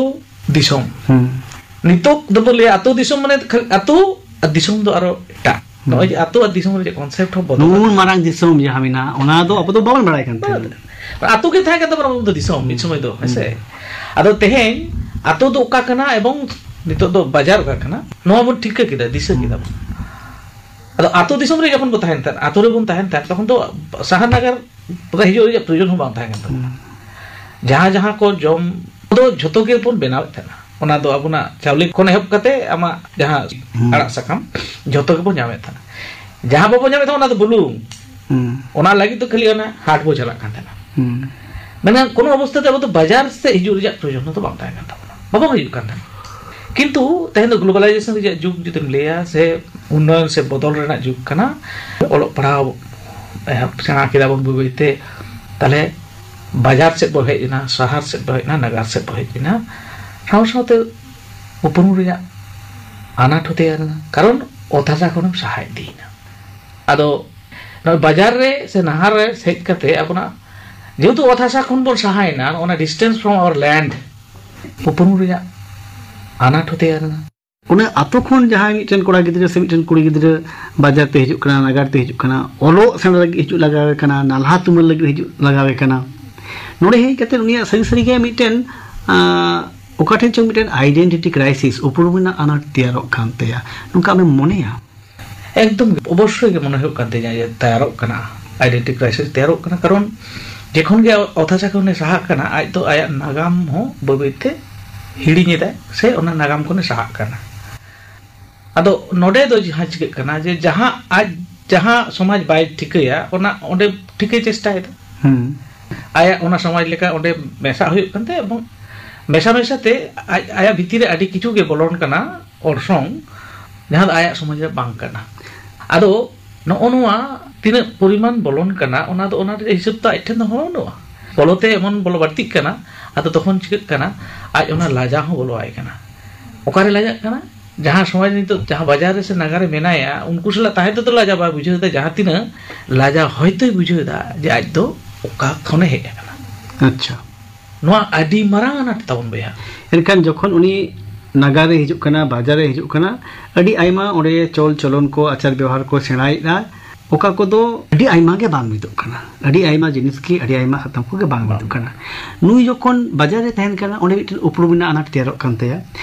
ᱫᱤᱥᱚᱢ᱾ ᱦᱩᱸ᱾ ᱱᱤᱛᱚᱜ ᱫᱚᱵᱚ ᱞᱟᱹᱭᱟ ᱟᱛᱳ ᱫᱤᱥᱚᱢ ᱢᱟᱱᱮ ᱠᱷᱟᱹᱞᱤ ᱟᱛᱳ ᱟᱨ ᱫᱤᱥᱚᱢ ᱫᱚ ᱟᱨᱚ ᱮᱴᱟᱜ᱾ ᱦᱩᱸ᱾ ᱱᱚᱜᱼᱚᱭ ᱡᱮ ᱟᱛᱳ ᱟᱨ ᱫᱤᱥᱚᱢ ᱨᱮ ᱪᱮᱫ concept ᱦᱚᱸ ᱵᱚᱫᱚᱞ ᱱᱩᱱ ᱟᱠᱟᱱᱟ᱾ ᱢᱟᱨᱟᱝ ᱫᱤᱥᱚᱢ ᱡᱟᱦᱟᱸ ᱢᱮᱱᱟᱜᱼᱟ, ᱚᱱᱟ ᱫᱚ ᱟᱵᱚ ᱫᱚ ᱵᱟᱵᱚᱱ ᱵᱟᱲᱟᱭ ᱠᱟᱱ ᱛᱟᱦᱮᱸᱱᱟ᱾ ᱟᱛᱳ ᱜᱮ ᱛᱟᱦᱮᱸ ᱠᱟᱱ ᱛᱟᱵᱚᱱᱟ ᱩᱱ ᱫᱚ ᱫᱤᱥᱚᱢ, ᱢᱤᱫ ᱦᱩᱸ᱾ ᱥᱚᱢᱚᱭ ᱫᱚ, ᱦᱮᱸ ᱥᱮ? ᱦᱩᱸ᱾ ᱟᱫᱚ ᱛᱮᱦᱮᱧ ᱟᱛᱳ ᱫᱚ ᱚᱠᱟ ᱠᱟᱱᱟ ᱮᱵᱚᱝ ᱱᱤᱛᱚᱜ ᱫᱚ ᱵᱟᱡᱟᱨ ᱚᱠᱟ ᱠᱟᱱᱟ, ᱱᱚᱣᱟ ᱵᱚᱱ ᱴᱷᱤᱠᱟᱹ ᱠᱮᱫᱟ, ᱫᱤᱥᱟᱹ ᱦᱩᱸ᱾ ᱠᱮᱫᱟ ᱵᱚᱱ᱾ ᱟᱫᱚ ᱟᱛᱳ ᱫᱤᱥᱚᱢ ᱨᱮ ᱡᱚᱠᱷᱚᱱ ᱵᱚᱱ ᱛᱟᱦᱮᱱ ᱛᱟᱦᱮᱸᱫ, ᱟᱛᱳ ᱨᱮᱵᱚᱱ ᱛᱟᱦᱮᱱ ᱛᱟᱦᱮᱸᱫ, ᱛᱚᱠᱷᱚᱱ ᱫᱚ ᱥᱟᱦᱟᱨ ᱱᱟᱜᱟᱨ ᱨᱮ ᱦᱤᱡᱩᱜ ᱨᱮᱭᱟᱜ ᱯᱨᱚᱭᱳᱡᱚᱱ ᱦᱚᱸ ᱵᱟᱝ ᱛᱟᱦᱮᱸ ᱠᱟᱱ ᱛᱟᱵᱚᱱᱟ᱾ ᱦᱩᱸ᱾ ᱡᱟᱦᱟᱸ ᱡᱟᱦᱟᱸ ᱠᱚ ᱡᱚᱢ ᱫᱚ ᱡᱷᱚᱛᱚ ᱜᱮᱵᱚᱱ ᱵᱮᱱᱟᱣᱮᱫ ᱛᱟᱦᱮᱱᱟ᱾ ᱚᱱᱟ ᱫᱚ ᱟᱵᱚᱱᱟᱜ ᱪᱟᱣᱞᱮ ᱠᱷᱚᱱ ᱮᱦᱚᱵ ᱠᱟᱛᱮ ᱟᱢᱟᱜ ᱡᱟᱦᱟᱸ ᱦᱩᱸ᱾ ᱟᱲᱟᱜ ᱥᱟᱠᱟᱢ, ᱡᱷᱚᱛᱚ ᱜᱮᱵᱚᱱ ᱧᱟᱢᱮᱫ ᱛᱟᱦᱮᱱᱟ᱾ ᱡᱟᱦᱟᱸ ᱵᱟᱵᱚᱱ ᱧᱟᱢᱮᱫ ᱛᱟᱦᱮᱱᱟ, ᱚᱱᱟ ᱫᱚ ᱵᱩᱞᱩᱝ᱾ ᱦᱩᱸ᱾ ᱚᱱᱟ ᱞᱟᱹᱜᱤᱫ ᱫᱚ ᱠᱷᱟᱹᱞᱤ ᱚᱱᱟ ᱦᱟᱴ ᱵᱚ ᱪᱟᱞᱟᱜ ᱠᱟᱱ ᱛᱟᱦᱮᱱᱟ᱾ ᱦᱩᱸ᱾ ᱢᱮᱱᱠᱷᱟᱱ ᱠᱳᱱᱳ ᱚᱵᱚᱥᱛᱷᱟ ᱛᱮ ᱟᱵᱚ ᱫᱚ ᱵᱟᱡᱟᱨ ᱥᱮᱫ ᱦᱤᱡᱩᱜ ᱨᱮᱭᱟᱜ ᱯᱨᱚᱭᱳᱡᱚᱱ ᱦᱚᱸ ᱵᱟᱝ ᱛᱟᱦᱮᱸ ᱠᱟᱱ ᱛᱟᱵᱚᱱᱟ, ᱵᱟᱵᱚᱱ ᱦᱤᱡᱩᱜ ᱠᱟᱱ ᱛᱟᱦᱮᱱᱟ᱾ ᱠᱤᱱᱛᱩ ᱛᱮᱦᱮᱧ ᱫᱚ globalization ᱨᱮᱭᱟᱜ ᱡᱩᱜᱽ ᱡᱩᱫᱤᱢ ᱞᱟᱹᱭᱟ, ᱥᱮ ᱩᱱᱱᱚᱭᱚᱱ ᱥᱮ ᱵᱚᱫᱚᱞ ᱨᱮᱱᱟᱜ ᱡᱩᱜᱽ ᱠᱟᱱᱟ, ᱚᱞᱚᱜ ᱯᱟᱲᱦᱟᱣ ᱮᱦᱚᱵ ᱥᱮᱬᱟ ᱠᱮᱫᱟ ᱵᱚᱱ ᱵᱟᱹᱭ ᱵᱟᱹᱭ ᱛᱮ, ᱛᱟᱦᱞᱮ ᱵᱟᱡᱟᱨ ᱥᱮᱫ ᱵᱚ ᱦᱮᱡ ᱮᱱᱟ, ᱥᱟᱦᱟᱨ ᱥᱮᱫ ᱵᱚ ᱦᱮᱡ ᱮᱱᱟ, ᱱᱟᱜᱟᱨ ᱥᱮᱫ ᱵᱚ ᱦᱮᱡ ᱮᱱᱟ, ᱥᱟᱶ ᱥᱟᱶᱛᱮ ᱩᱯᱨᱩᱢ ᱨᱮᱭᱟᱜ ᱟᱱᱟᱴ ᱦᱚᱸ ᱛᱮᱭᱟᱨ ᱮᱱᱟ, ᱠᱟᱨᱚᱱ ᱚᱛ ᱦᱟᱥᱟ ᱠᱷᱚᱱᱮᱢ ᱥᱟᱦᱟ ᱤᱫᱤᱭᱮᱱᱟ᱾ ᱟᱫᱚ ᱱᱚᱜᱼᱚᱭ ᱵᱟᱡᱟᱨ ᱨᱮ ᱥᱮ ᱱᱟᱦᱟᱨ ᱨᱮ ᱦᱮᱡ ᱠᱟᱛᱮ ᱟᱵᱚᱱᱟᱜ ᱡᱮᱦᱮᱛᱩ ᱚᱛ ᱦᱟᱥᱟ ᱠᱷᱚᱱ ᱵᱚᱱ ᱥᱟᱦᱟᱭᱮᱱᱟ, ᱚᱱᱟ distance from our land, ᱩᱯᱨᱩᱢ ᱨᱮᱭᱟᱜ ᱟᱱᱟᱴ ᱦᱚᱸ ᱛᱮᱭᱟᱨ ᱮᱱᱟ᱾ ᱚᱱᱟ ᱟᱛᱳ ᱠᱷᱚᱱ ᱡᱟᱦᱟᱸᱭ ᱢᱤᱫᱴᱮᱱ ᱠᱚᱲᱟ ᱜᱤᱫᱽᱨᱟᱹ ᱥᱮ ᱢᱤᱫᱴᱮᱱ ᱠᱩᱲᱤ ᱜᱤᱫᱽᱨᱟᱹ ᱵᱟᱡᱟᱨ ᱛᱮ ᱦᱤᱡᱩᱜ ᱠᱟᱱᱟ, ᱱᱟᱜᱟᱨ ᱛᱮ ᱦᱤᱡᱩᱜ ᱠᱟᱱᱟ, ᱚᱞᱚᱜ ᱥᱮᱬᱟ ᱞᱟᱹᱜᱤᱫ ᱦᱤᱡᱩᱜ ᱞᱟᱜᱟᱣᱮ ᱠᱟᱱᱟ, ᱱᱟᱞᱦᱟ ᱛᱩᱢᱟᱹᱞ ᱞᱟᱹᱜᱤᱫ ᱦᱤᱡᱩᱜ ᱞᱟᱜᱟᱣᱮ ᱠᱟᱱᱟ, ᱱᱚᱰᱮ ᱦᱮᱡ ᱠᱟᱛᱮ ᱩᱱᱤᱭᱟᱜ ᱥᱟᱹᱨᱤ ᱥᱟᱹᱨᱤ ᱜᱮ ᱢᱤᱫᱴᱮᱱ, ᱟᱸ, ᱚᱠᱟ ᱴᱷᱮᱱ ᱪᱚᱝ ᱢᱤᱫᱴᱮᱱ identity crisis, ᱩᱯᱨᱩᱢ ᱨᱮᱱᱟᱜ ᱟᱱᱟᱴ ᱛᱮᱭᱟᱨᱚᱜ ᱠᱟᱱ ᱛᱟᱭᱟ, ᱱᱚᱝᱠᱟ ᱟᱢᱮᱢ ᱢᱚᱱᱮᱭᱟ? ᱮᱠᱫᱚᱢ ᱜᱮ, ᱚᱵᱚᱥᱥᱳᱭ ᱜᱮ ᱢᱚᱱᱮ ᱦᱩᱭᱩᱜ ᱠᱟᱱ ᱛᱤᱧᱟ ᱡᱮ ᱛᱮᱭᱟᱨᱚᱜ ᱠᱟᱱᱟ, identity crisis ᱛᱮᱭᱟᱨᱚᱜ ᱠᱟᱱᱟ᱾ ᱠᱟᱨᱚᱱ ᱡᱚᱠᱷᱚᱱ ᱜᱮ ᱚᱛ ᱦᱟᱥᱟ ᱠᱷᱚᱱᱮ ᱥᱟᱦᱟᱜ ᱠᱟᱱᱟ, ᱟᱡ ᱫᱚ ᱟᱭᱟᱜ ᱱᱟᱜᱟᱢ ᱦᱚᱸ ᱵᱟᱹᱭ ᱵᱟᱹᱭ ᱛᱮ ᱦᱤᱲᱤᱧ ᱮᱫᱟᱭ ᱥᱮ ᱚᱱᱟ ᱱᱟᱜᱟᱢ ᱠᱷᱚᱱᱮ ᱥᱟᱦᱟᱜ ᱠᱟᱱᱟ᱾ ᱟᱫᱚ ᱱᱚᱰᱮ ᱫᱚ ᱡᱟᱦᱟᱸ ᱪᱤᱠᱟᱹᱜ ᱠᱟᱱᱟ ᱡᱮ ᱡᱟᱦᱟᱸ ᱟᱡ, ᱡᱟᱦᱟᱸ ᱥᱚᱢᱟᱡᱽ ᱵᱟᱭ ᱴᱷᱤᱠᱟᱹᱭᱟ, ᱚᱱᱟ ᱚᱸᱰᱮ ᱴᱷᱤᱠᱟᱹᱭ ᱪᱮᱥᱴᱟᱭᱮᱫᱟ᱾ ᱦᱩᱸ᱾ ᱟᱭᱟᱜ ᱚᱱᱟ ᱥᱚᱢᱟᱡᱽ ᱞᱮᱠᱟ ᱚᱸᱰᱮ ᱢᱮᱥᱟᱜ ᱦᱩᱭᱩᱜ ᱠᱟᱱ ᱛᱟᱭᱟ, ᱮᱵᱚᱝ ᱢᱮᱥᱟ ᱢᱮᱥᱟ ᱛᱮ ᱟᱡ, ᱟᱭᱟᱜ ᱵᱷᱤᱛᱤᱨ ᱨᱮ ᱟᱹᱰᱤ ᱠᱤᱪᱷᱩ ᱜᱮ ᱵᱚᱞᱚᱱ ᱠᱟᱱᱟ, ᱚᱨᱥᱚᱝ, ᱡᱟᱦᱟᱸ ᱫᱚ ᱟᱭᱟᱜ ᱥᱚᱢᱟᱡᱽ ᱨᱮ ᱵᱟᱝ ᱠᱟᱱᱟ᱾ ᱟᱫᱚ ᱱᱚᱜᱼᱚ ᱱᱚᱣᱟ ᱛᱤᱱᱟᱹᱜ ᱯᱚᱨᱤᱢᱟᱱ ᱵᱚᱞᱚᱱ ᱠᱟᱱᱟ, ᱚᱱᱟ ᱫᱚ, ᱚᱱᱟ ᱨᱮᱭᱟᱜ ᱦᱤᱥᱟᱹᱵ ᱫᱚ ᱟᱡ ᱴᱷᱮᱱ ᱫᱚ ᱵᱟᱹᱱᱩᱜᱼᱟ᱾ ᱵᱚᱞᱚ ᱛᱮ ᱮᱢᱚᱱ ᱵᱚᱞᱚ ᱵᱟᱹᱲᱛᱤᱜ ᱠᱟᱱᱟ, ᱟᱫᱚ ᱛᱚᱠᱷᱚᱱ ᱪᱤᱠᱟᱹᱜ ᱠᱟᱱᱟ, ᱟᱡ ᱚᱱᱟ ᱞᱟᱡᱟ ᱦᱚᱸ ᱵᱚᱞᱚᱣᱟᱭ ᱠᱟᱱᱟ᱾ ᱚᱠᱟᱨᱮ ᱞᱟᱡᱟᱜ ᱠᱟᱱᱟ? ᱡᱟᱦᱟᱸ ᱥᱚᱢᱟᱡᱽ ᱱᱤᱛᱚᱜ ᱡᱟᱦᱟᱸ ᱵᱟᱡᱟᱨ ᱨᱮ ᱥᱮ ᱱᱟᱜᱟᱨ ᱨᱮ ᱢᱮᱱᱟᱭᱟ, ᱩᱱᱠᱩ ᱥᱟᱞᱟᱜ ᱛᱟᱦᱮᱸ ᱛᱮᱫᱚ ᱞᱟᱡᱟ ᱵᱟᱭ ᱵᱩᱡᱷᱟᱹᱣ ᱮᱫᱟ, ᱡᱟᱦᱟᱸ ᱛᱤᱱᱟᱹᱜ ᱞᱟᱡᱟ ᱦᱚᱭᱛᱳᱭ ᱵᱩᱡᱷᱟᱹᱣ ᱮᱫᱟ ᱡᱮ ᱟᱡ ᱫᱚ ᱚᱠᱟ ᱠᱷᱚᱱᱮ ᱦᱮᱡ ᱟᱠᱟᱱᱟ᱾ ᱟᱪᱪᱷᱟ᱾ ᱱᱚᱣᱟ ᱟᱹᱰᱤ ᱢᱟᱨᱟᱝ ᱟᱱᱟᱴ ᱛᱟᱵᱚᱱ ᱵᱚᱭᱦᱟ᱾ ᱮᱱᱠᱷᱟᱱ ᱡᱚᱠᱷᱚᱱ ᱩᱱᱤ ᱱᱟᱜᱟᱨ ᱨᱮ ᱦᱤᱡᱩᱜ ᱠᱟᱱᱟ, ᱵᱟᱡᱟᱨ ᱨᱮ ᱦᱤᱡᱩᱜ ᱠᱟᱱᱟ, ᱟᱹᱰᱤ ᱟᱭᱢᱟ ᱚᱸᱰᱮ ᱪᱚᱞ ᱪᱚᱞᱚᱱ ᱠᱚ, ᱟᱪᱟᱨ ᱵᱮᱣᱦᱟᱨ ᱠᱚ ᱥᱮᱬᱟᱭᱮᱫᱼᱟ, ᱚᱠᱟ ᱠᱚᱫᱚ ᱟᱹᱰᱤ ᱟᱭᱢᱟ ᱜᱮ ᱵᱟᱝ ᱢᱤᱫᱚᱜ ᱠᱟᱱᱟ᱾ ᱟᱹᱰᱤ ᱟᱭᱢᱟ ᱡᱤᱱᱤᱥ ᱜᱮ, ᱟᱹᱰᱤ ᱟᱭᱢᱟ ᱥᱟᱛᱟᱢ ᱠᱚᱜᱮ ᱵᱟᱝ ᱵᱟᱝ᱾ ᱢᱤᱫᱚᱜ ᱠᱟᱱᱟ᱾ ᱱᱩᱭ ᱡᱚᱠᱷᱚᱱ ᱵᱟᱡᱟᱨ ᱨᱮ ᱛᱟᱦᱮᱱ ᱠᱟᱱᱟ, ᱚᱸᱰᱮ ᱢᱤᱫᱴᱮᱱ ᱩᱯᱨᱩᱢ ᱨᱮᱱᱟᱜ ᱟᱱᱟᱴ ᱛᱮᱭᱟᱨᱚᱜ ᱠᱟᱱ ᱛᱟᱭᱟ᱾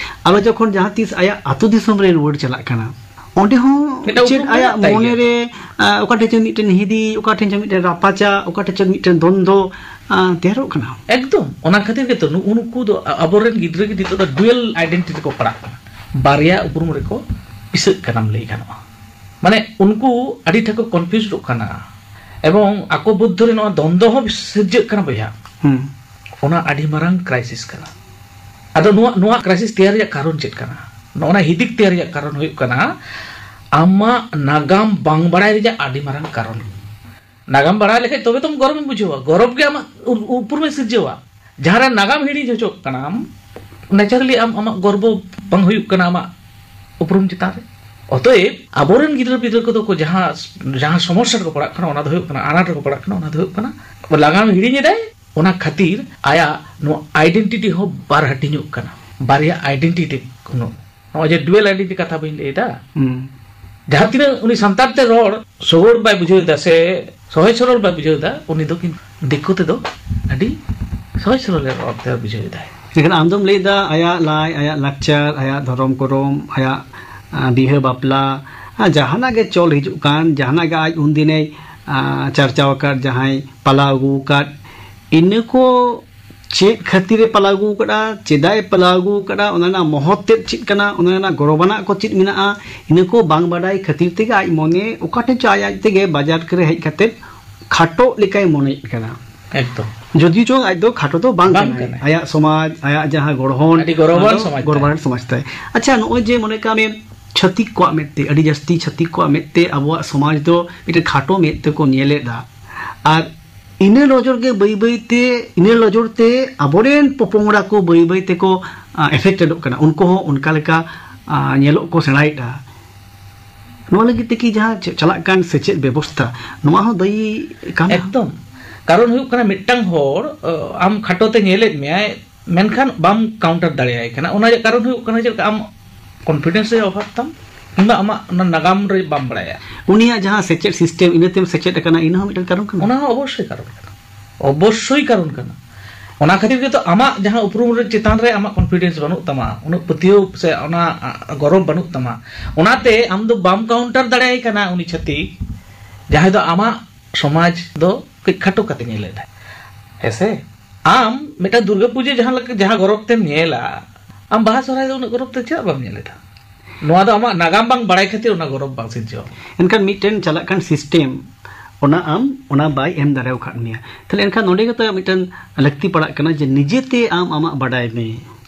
ᱟᱨᱚ ᱡᱚᱠᱷᱚᱱ ᱡᱟᱦᱟᱸ ᱛᱤᱥ ᱟᱭᱟᱜ ᱟᱹᱛᱩ ᱫᱤᱥᱚᱢ ᱨᱮ ᱨᱩᱣᱟᱹᱲ ᱪᱟᱞᱟᱜ ᱠᱟᱱᱟ, ᱚᱸᱰᱮ ᱦᱚᱸ ᱢᱤᱫᱴᱟᱝ ᱪᱮᱫ ᱩᱯᱨᱩᱢ ᱟᱭᱟᱜ ᱢᱮᱱᱟᱜ ᱛᱟᱭ ᱢᱚᱱᱮ ᱜᱮᱭᱟ᱾ ᱨᱮ, ᱟ, ᱚᱠᱟ ᱴᱷᱮᱱ ᱪᱚ ᱢᱤᱫᱴᱮᱱ ᱦᱤᱫᱤᱡ, ᱚᱠᱟ ᱴᱷᱮᱱ ᱪᱚ ᱢᱤᱫᱴᱮᱱ ᱨᱟᱯᱟᱪᱟᱜ, ᱚᱠᱟ ᱴᱷᱮᱱ ᱪᱚ ᱢᱤᱫᱴᱮᱱ ᱫᱚᱱᱫᱚ, ᱟ, ᱛᱮᱭᱟᱨᱚᱜ ᱠᱟᱱᱟ᱾ ᱮᱠᱫᱚᱢ᱾ ᱚᱱᱟ ᱠᱷᱟᱹᱛᱤᱨ ᱜᱮᱛᱚ ᱱᱩᱜᱼᱩ ᱱᱩᱠᱩ ᱫᱚ, ᱟ-, ᱟᱵᱚᱨᱮᱱ ᱜᱤᱫᱽᱨᱟᱹ ᱜᱮ ᱱᱤᱛᱚᱜ ᱫᱚ dual identity ᱨᱮᱠᱚ ᱯᱟᱲᱟᱜ ᱠᱟᱱᱟ᱾ ᱵᱟᱨᱭᱟ ᱩᱯᱨᱩᱢ ᱨᱮᱠᱚ ᱯᱤᱥᱟᱹᱜ ᱠᱟᱱᱟᱢ ᱞᱟᱹᱭ ᱜᱟᱱᱚᱜᱼᱟ᱾ ᱢᱟᱱᱮ ᱩᱱᱠᱩ ᱟᱹᱰᱤ ᱴᱷᱮᱱ ᱠᱚ confused ᱚᱜ ᱠᱟᱱᱟ᱾ ᱮᱵᱚᱝ ᱟᱠᱚ ᱢᱚᱫᱽᱫᱷᱮ ᱨᱮ ᱱᱚᱣᱟ ᱫᱚᱱᱫᱚ ᱦᱚᱸ ᱥᱤᱨᱡᱟᱹᱜ ᱠᱟᱱᱟ ᱵᱚᱭᱦᱟ᱾ ᱦᱩᱸ᱾ ᱚᱱᱟ ᱟᱹᱰᱤ ᱢᱟᱨᱟᱝ crisis ᱠᱟᱱᱟ᱾ ᱟᱫᱚ ᱱᱚᱣᱟ, ᱱᱚᱣᱟ crisis ᱛᱮᱭᱟᱨ ᱨᱮᱭᱟᱜ ᱠᱟᱨᱚᱱ ᱪᱮᱫ ᱠᱟᱱᱟ? ᱱᱚᱜᱼᱚ ᱱᱟ ᱦᱤᱫᱤᱡ ᱛᱮᱭᱟᱨ ᱨᱮᱭᱟᱜ ᱠᱟᱨᱚᱱ ᱦᱩᱭᱩᱜ ᱠᱟᱱᱟ ᱟᱢᱟᱜ ᱱᱟᱜᱟᱢ ᱵᱟᱝ ᱵᱟᱲᱟᱭ ᱨᱮᱭᱟᱜ ᱟᱹᱰᱤ ᱢᱟᱨᱟᱝ ᱠᱟᱨᱚᱱ᱾ ᱱᱟᱜᱟᱢ ᱵᱟᱲᱟᱭ ᱞᱮᱠᱷᱟᱡ ᱛᱚᱵᱮ ᱛᱚᱢ ᱜᱚᱨᱚᱵᱮᱢ ᱵᱩᱡᱷᱟᱹᱣᱟ, ᱜᱚᱨᱚᱵ ᱜᱮ ᱟᱢᱟᱜ ᱩ-, ᱩᱯᱨᱩᱢᱮ ᱥᱤᱨᱡᱟᱹᱣᱟ᱾ ᱡᱟᱦᱟᱸ ᱨᱮ ᱱᱟᱜᱟᱢ ᱦᱤᱲᱤᱧ ᱦᱚᱪᱚᱜ ᱠᱟᱱᱟᱢ, naturally ᱟᱢ, ᱟᱢᱟᱜ ᱜᱚᱨᱵᱚ ᱵᱟᱝ ᱦᱩᱭᱩᱜ ᱠᱟᱱᱟ ᱟᱢᱟᱜ ᱩᱯᱨᱩᱢ ᱪᱮᱛᱟᱱ ᱨᱮ᱾ ᱚᱛᱚᱮᱵ ᱟᱵᱚᱨᱮᱱ ᱜᱤᱫᱽᱨᱟᱹ ᱯᱤᱫᱽᱨᱟᱹ ᱠᱚᱫᱚ ᱠᱚ ᱡᱟᱦᱟᱸ, ᱡᱟᱦᱟᱸ ᱥᱚᱢᱚᱥᱥᱟ ᱨᱮᱠᱚ ᱯᱟᱲᱟᱜ ᱠᱟᱱᱟ, ᱚᱱᱟ ᱫᱚ ᱦᱩᱭᱩᱜ ᱠᱟᱱᱟ, ᱟᱱᱟᱴ ᱨᱮᱠᱚ ᱯᱟᱲᱟᱜ ᱠᱟᱱᱟ, ᱚᱱᱟ ᱫᱚ ᱦᱩᱭᱩᱜ ᱠᱟᱱᱟ ᱱᱟᱜᱟᱢ ᱦᱤᱲᱤᱧ ᱮᱫᱟᱭ᱾ ᱚᱱᱟ ᱠᱷᱟᱹᱛᱤᱨ ᱟᱭᱟᱜ ᱱᱚᱣᱟ identity ᱦᱚᱸ ᱵᱟᱨ ᱦᱟᱹᱴᱤᱧᱚᱜ ᱠᱟᱱᱟ, ᱵᱟᱨᱭᱟ identity ᱛᱮ ᱠᱳᱱᱳ ᱱᱚᱜᱼᱚᱭ ᱡᱮ ᱰᱩᱭᱮᱞ ᱟᱭᱰᱮᱱᱴᱤᱴᱤ ᱠᱟᱛᱷᱟ ᱵᱟᱹᱧ ᱞᱟᱹᱭ ᱮᱫᱟ, ᱦᱩᱸ᱾ ᱡᱟᱦᱟᱸ ᱛᱤᱱᱟᱹᱜ ᱩᱱᱤ ᱥᱟᱱᱛᱟᱲ ᱛᱮ ᱨᱚᱲ ᱥᱚᱜᱚᱲ ᱵᱟᱭ ᱵᱩᱡᱷᱟᱹᱣ ᱮᱫᱟ ᱥᱮ ᱥᱚᱦᱚᱡ ᱥᱚᱨᱚᱞ ᱵᱟᱭ ᱵᱩᱡᱷᱟᱹᱣ ᱮᱫᱟ, ᱩᱱᱤ ᱫᱚ ᱠᱤᱱᱛᱩ ᱫᱤᱠᱩ ᱛᱮᱫᱚ ᱟᱹᱰᱤ ᱥᱚᱦᱚᱡ ᱥᱚᱨᱚᱞ ᱮ ᱨᱚᱲ ᱛᱮ ᱵᱩᱡᱷᱟᱹᱣ ᱮᱫᱟᱭ᱾ ᱮᱱᱠᱷᱟᱱ ᱟᱢ ᱫᱚᱢ ᱞᱟᱹᱭ ᱮᱫᱟ ᱟᱭᱟᱜ ᱞᱟᱭ, ᱟᱭᱟᱜ ᱞᱟᱠᱪᱟᱨ, ᱟᱭᱟᱜ ᱫᱷᱚᱨᱚᱢ ᱠᱚᱨᱚᱢ, ᱟᱭᱟᱜ, ᱟ, ᱵᱤᱦᱟᱹ ᱵᱟᱯᱞᱟ, ᱟ, ᱡᱟᱦᱟᱱᱟᱜ ᱜᱮ ᱪᱚᱞ ᱦᱤᱡᱩᱜ ᱠᱟᱱ, ᱡᱟᱦᱟᱱᱟᱜ ᱜᱮ ᱟᱡ ᱩᱱᱫᱤᱱᱮ, ᱟ, ᱪᱟᱨᱪᱟᱣ ᱟᱠᱟᱫ, ᱡᱟᱦᱟᱸᱭ ᱯᱟᱞᱟᱣ ᱟᱹᱜᱩ ᱟᱠᱟᱫ, ᱤᱱᱟᱹ ᱠᱚ ᱪᱮᱫ ᱠᱷᱟᱹᱛᱤᱨ ᱮ ᱯᱟᱞᱟᱣ ᱟᱹᱜᱩ ᱟᱠᱟᱫᱼᱟ, ᱪᱮᱫᱟᱜ ᱮ ᱯᱟᱞᱟᱣ ᱟᱹᱜᱩ ᱟᱠᱟᱫᱼᱟ, ᱚᱱᱟ ᱨᱮᱱᱟᱜ ᱢᱚᱦᱚᱛ ᱛᱮᱫ ᱪᱮᱫ ᱠᱟᱱᱟ, ᱚᱱᱟ ᱨᱮᱱᱟᱜ ᱜᱚᱨᱚᱵᱟᱱᱟᱜ ᱠᱚ ᱪᱮᱫ ᱢᱮᱱᱟᱜᱼᱟ, ᱤᱱᱟᱹ ᱠᱚ ᱵᱟᱝ ᱵᱟᱰᱟᱭ ᱠᱷᱟᱹᱛᱤᱨ ᱛᱮᱜᱮ ᱟᱡ ᱢᱚᱱᱮ ᱚᱠᱟ ᱴᱷᱮᱱ ᱪᱚ ᱟᱡ ᱟᱡ ᱛᱮᱜᱮ ᱵᱟᱡᱟᱨ ᱠᱚᱨᱮ ᱦᱮᱡ ᱠᱟᱛᱮᱫ ᱠᱷᱟᱴᱚᱜ ᱞᱮᱠᱟᱭ ᱢᱚᱱᱮᱭᱮᱫ ᱠᱟᱱᱟ᱾ ᱮᱠᱫᱚᱢ᱾ ᱡᱚᱫᱤ ᱪᱚᱝ ᱟᱡ ᱫᱚ ᱠᱷᱟᱴᱚ ᱫᱚ ᱵᱟᱝ ᱵᱟᱝ ᱠᱟᱱᱟᱭ᱾ ᱠᱟᱱᱟᱭ᱾ ᱟᱭᱟᱜ ᱥᱚᱢᱟᱡᱽ, ᱟᱭᱟᱜ ᱡᱟᱦᱟᱸ ᱜᱚᱲᱦᱚᱱ, ᱟᱹᱰᱤ ᱜᱚᱨᱚᱵᱟᱱ ᱚᱱᱟ ᱫᱚ ᱥᱚᱢᱟᱡᱽ ᱛᱟᱭ᱾ ᱜᱚᱨᱚᱵᱟᱱ ᱥᱚᱢᱟᱡᱽ ᱛᱟᱭ᱾ ᱟᱪᱪᱷᱟ, ᱱᱚᱜᱼᱚᱭ ᱡᱮ ᱢᱚᱱᱮ ᱠᱟᱜ ᱢᱮ, ᱪᱷᱟᱹᱛᱤᱠ ᱠᱚᱣᱟᱜ ᱢᱮᱫ ᱛᱮ, ᱟᱹᱰᱤ ᱡᱟᱹᱥᱛᱤ ᱪᱷᱟᱹᱛᱤᱠ ᱠᱚᱣᱟᱜ ᱢᱮᱫ ᱛᱮ ᱟᱵᱚᱣᱟᱜ ᱥᱚᱢᱟᱡᱽ ᱫᱚ ᱢᱤᱫᱴᱮᱱ ᱠᱷᱟᱴᱚ ᱢᱮᱫ ᱛᱮᱠᱚ ᱧᱮᱞᱮᱫᱟ᱾ ᱟᱨ ᱤᱱᱟᱹ ᱱᱚᱡᱚᱨ ᱜᱮ ᱵᱟᱹᱭ ᱵᱟᱹᱭ ᱛᱮ, ᱤᱱᱟᱹ ᱱᱚᱡᱚᱨ ᱛᱮ ᱟᱵᱚᱨᱮᱱ ᱯᱚᱯᱚᱝᱲᱟ ᱠᱚ ᱵᱟᱹᱭ ᱵᱟᱹᱭ ᱛᱮᱠᱚ, ᱟ, ᱮᱯᱷᱮᱠᱴᱮᱰᱚᱜ ᱠᱟᱱᱟ᱾ ᱩᱱᱠᱩ ᱦᱚᱸ ᱚᱱᱠᱟ ᱞᱮᱠᱟ, ᱟ, ᱧᱮᱞᱚᱜ ᱠᱚ ᱥᱮᱬᱟᱭᱮᱫᱼᱟ᱾ ᱱᱚᱣᱟ ᱞᱟᱹᱜᱤᱫ ᱛᱮ ᱠᱤ ᱡᱟᱦᱟᱸ ᱪ-, ᱪᱟᱞᱟᱜ ᱠᱟᱱ ᱥᱮᱪᱮᱫ ᱵᱮᱵᱚᱥᱛᱷᱟ, ᱱᱚᱣᱟ ᱦᱚᱸ ᱫᱟᱹᱭᱤ ᱠᱟᱱᱟ? ᱮᱠᱫᱚᱢ᱾ ᱠᱟᱨᱚᱱ ᱦᱩᱭᱩᱜ ᱠᱟᱱᱟ, ᱢᱤᱫᱴᱟᱝ ᱦᱚᱲ, ᱟ, ᱟᱢ ᱠᱷᱟᱴᱚ ᱛᱮ ᱧᱮᱞᱮᱫ ᱢᱮᱭᱟᱭ, ᱢᱮᱱᱠᱷᱟᱱ ᱵᱟᱢ ᱠᱟᱣᱩᱱᱴᱟᱨ ᱫᱟᱲᱮᱭᱟᱭ ᱠᱟᱱᱟ᱾ ᱚᱱᱟ ᱨᱮᱭᱟᱜ ᱠᱟᱨᱚᱱ ᱦᱩᱭᱩᱜ ᱠᱟᱱᱟ, ᱪᱮᱫ ᱞᱮᱠᱟ ᱟᱢ ᱠᱚᱱᱯᱷᱤᱰᱮᱱᱥ ᱨᱮᱭᱟᱜ ᱚᱵᱷᱟᱵᱽ ᱛᱟᱢ, ᱠᱤᱝᱵᱟ ᱟᱢᱟᱜ ᱚᱱᱟ ᱱᱟᱜᱟᱢ ᱨᱮ ᱵᱟᱢ ᱵᱟᱲᱟᱭᱟ᱾ ᱩᱱᱤᱭᱟᱜ ᱡᱟᱦᱟᱸ ᱥᱮᱪᱮᱫ ᱥᱤᱥᱴᱮᱢ, ᱤᱱᱟᱹᱛᱮᱢ ᱥᱮᱪᱮᱫ ᱟᱠᱟᱱᱟ, ᱤᱱᱟᱹ ᱦᱚᱸ ᱢᱤᱫᱴᱟᱝ ᱠᱟᱨᱚᱱ ᱠᱟᱱᱟ᱾ ᱚᱱᱟ ᱦᱚᱸ ᱚᱵᱚᱥᱥᱳᱭ ᱠᱟᱨᱚᱱ ᱠᱟᱱᱟ, ᱚᱵᱚᱥᱥᱳᱭ ᱠᱟᱨᱚᱱ ᱠᱟᱱᱟ᱾ ᱚᱱᱟ ᱠᱷᱟᱹᱛᱤᱨ ᱜᱮᱛᱚ ᱟᱢᱟᱜ ᱡᱟᱦᱟᱸ ᱩᱯᱨᱩᱢ ᱨᱮ ᱪᱮᱛᱟᱱ ᱨᱮ ᱟᱢᱟᱜ ᱠᱚᱱᱯᱷᱤᱰᱮᱱᱥ ᱵᱟᱹᱱᱩᱜ ᱛᱟᱢᱟ, ᱩᱱᱟᱹᱜ ᱯᱟᱹᱛᱭᱟᱹᱣ ᱥᱮ ᱚᱱᱟ, ᱟ, ᱜᱚᱨᱚᱵᱽ ᱵᱟᱹᱱᱩᱜ ᱛᱟᱢᱟ᱾ ᱚᱱᱟᱛᱮ ᱟᱢ ᱫᱚ ᱵᱟᱢ ᱠᱟᱣᱩᱱᱴᱟᱨ ᱫᱟᱲᱮᱭᱟᱭ ᱠᱟᱱᱟ ᱩᱱᱤ ᱪᱷᱟᱹᱛᱤᱠ, ᱡᱟᱦᱟᱸᱭ ᱫᱚ ᱟᱢᱟᱜ ᱥᱚᱢᱟᱡᱽ ᱫᱚ ᱠᱟᱹᱡ ᱠᱷᱟᱴᱚ ᱠᱟᱛᱮ ᱧᱮᱞᱮᱫᱟᱭ᱾ ᱦᱮᱸᱥᱮ? ᱟᱢ ᱢᱤᱫᱴᱟᱝ ᱫᱩᱨᱜᱟᱹ ᱯᱩᱡᱟᱹ ᱡᱟᱦᱟᱸ ᱞᱮᱠᱟ, ᱡᱟᱦᱟᱸ ᱜᱚᱨᱚᱵᱽ ᱛᱮᱢ ᱧᱮᱞᱟ, ᱟᱢ ᱵᱟᱦᱟ ᱥᱚᱦᱨᱟᱭ ᱫᱚ ᱩᱱᱟᱹᱜ ᱜᱚᱨᱚᱵᱽ ᱛᱮ ᱪᱮᱫᱟᱜ ᱵᱟᱢ ᱧᱮᱞᱮᱫᱟ? ᱱᱚᱣᱟ ᱫᱚ ᱟᱢᱟᱜ ᱱᱟᱜᱟᱢ ᱵᱟᱝ ᱵᱟᱲᱟᱭ ᱠᱷᱟᱹᱛᱤᱨ ᱚᱱᱟ ᱜᱚᱨᱚᱵᱽ ᱵᱟᱝ ᱥᱤᱨᱡᱟᱹᱣ᱾ ᱮᱱᱠᱷᱟᱱ ᱢᱤᱫᱴᱮᱱ ᱪᱟᱞᱟᱜ ᱠᱟᱱ ᱥᱤᱥᱴᱮᱢ, ᱚᱱᱟ ᱟᱢ ᱚᱱᱟ ᱵᱟᱭ ᱮᱢ ᱫᱟᱲᱮ ᱟᱠᱟᱫ ᱢᱮᱭᱟ᱾ ᱛᱟᱦᱞᱮ ᱮᱱᱠᱷᱟᱱ ᱱᱚᱸᱰᱮ ᱜᱮᱛᱚ ᱢᱤᱫᱴᱮᱱ ᱞᱟᱹᱠᱛᱤ ᱯᱟᱲᱟᱜ ᱠᱟᱱᱟ ᱡᱮ ᱱᱤᱡᱮᱛᱮ ᱟᱢ ᱟᱢᱟᱜ ᱵᱟᱰᱟᱭ ᱢᱮ᱾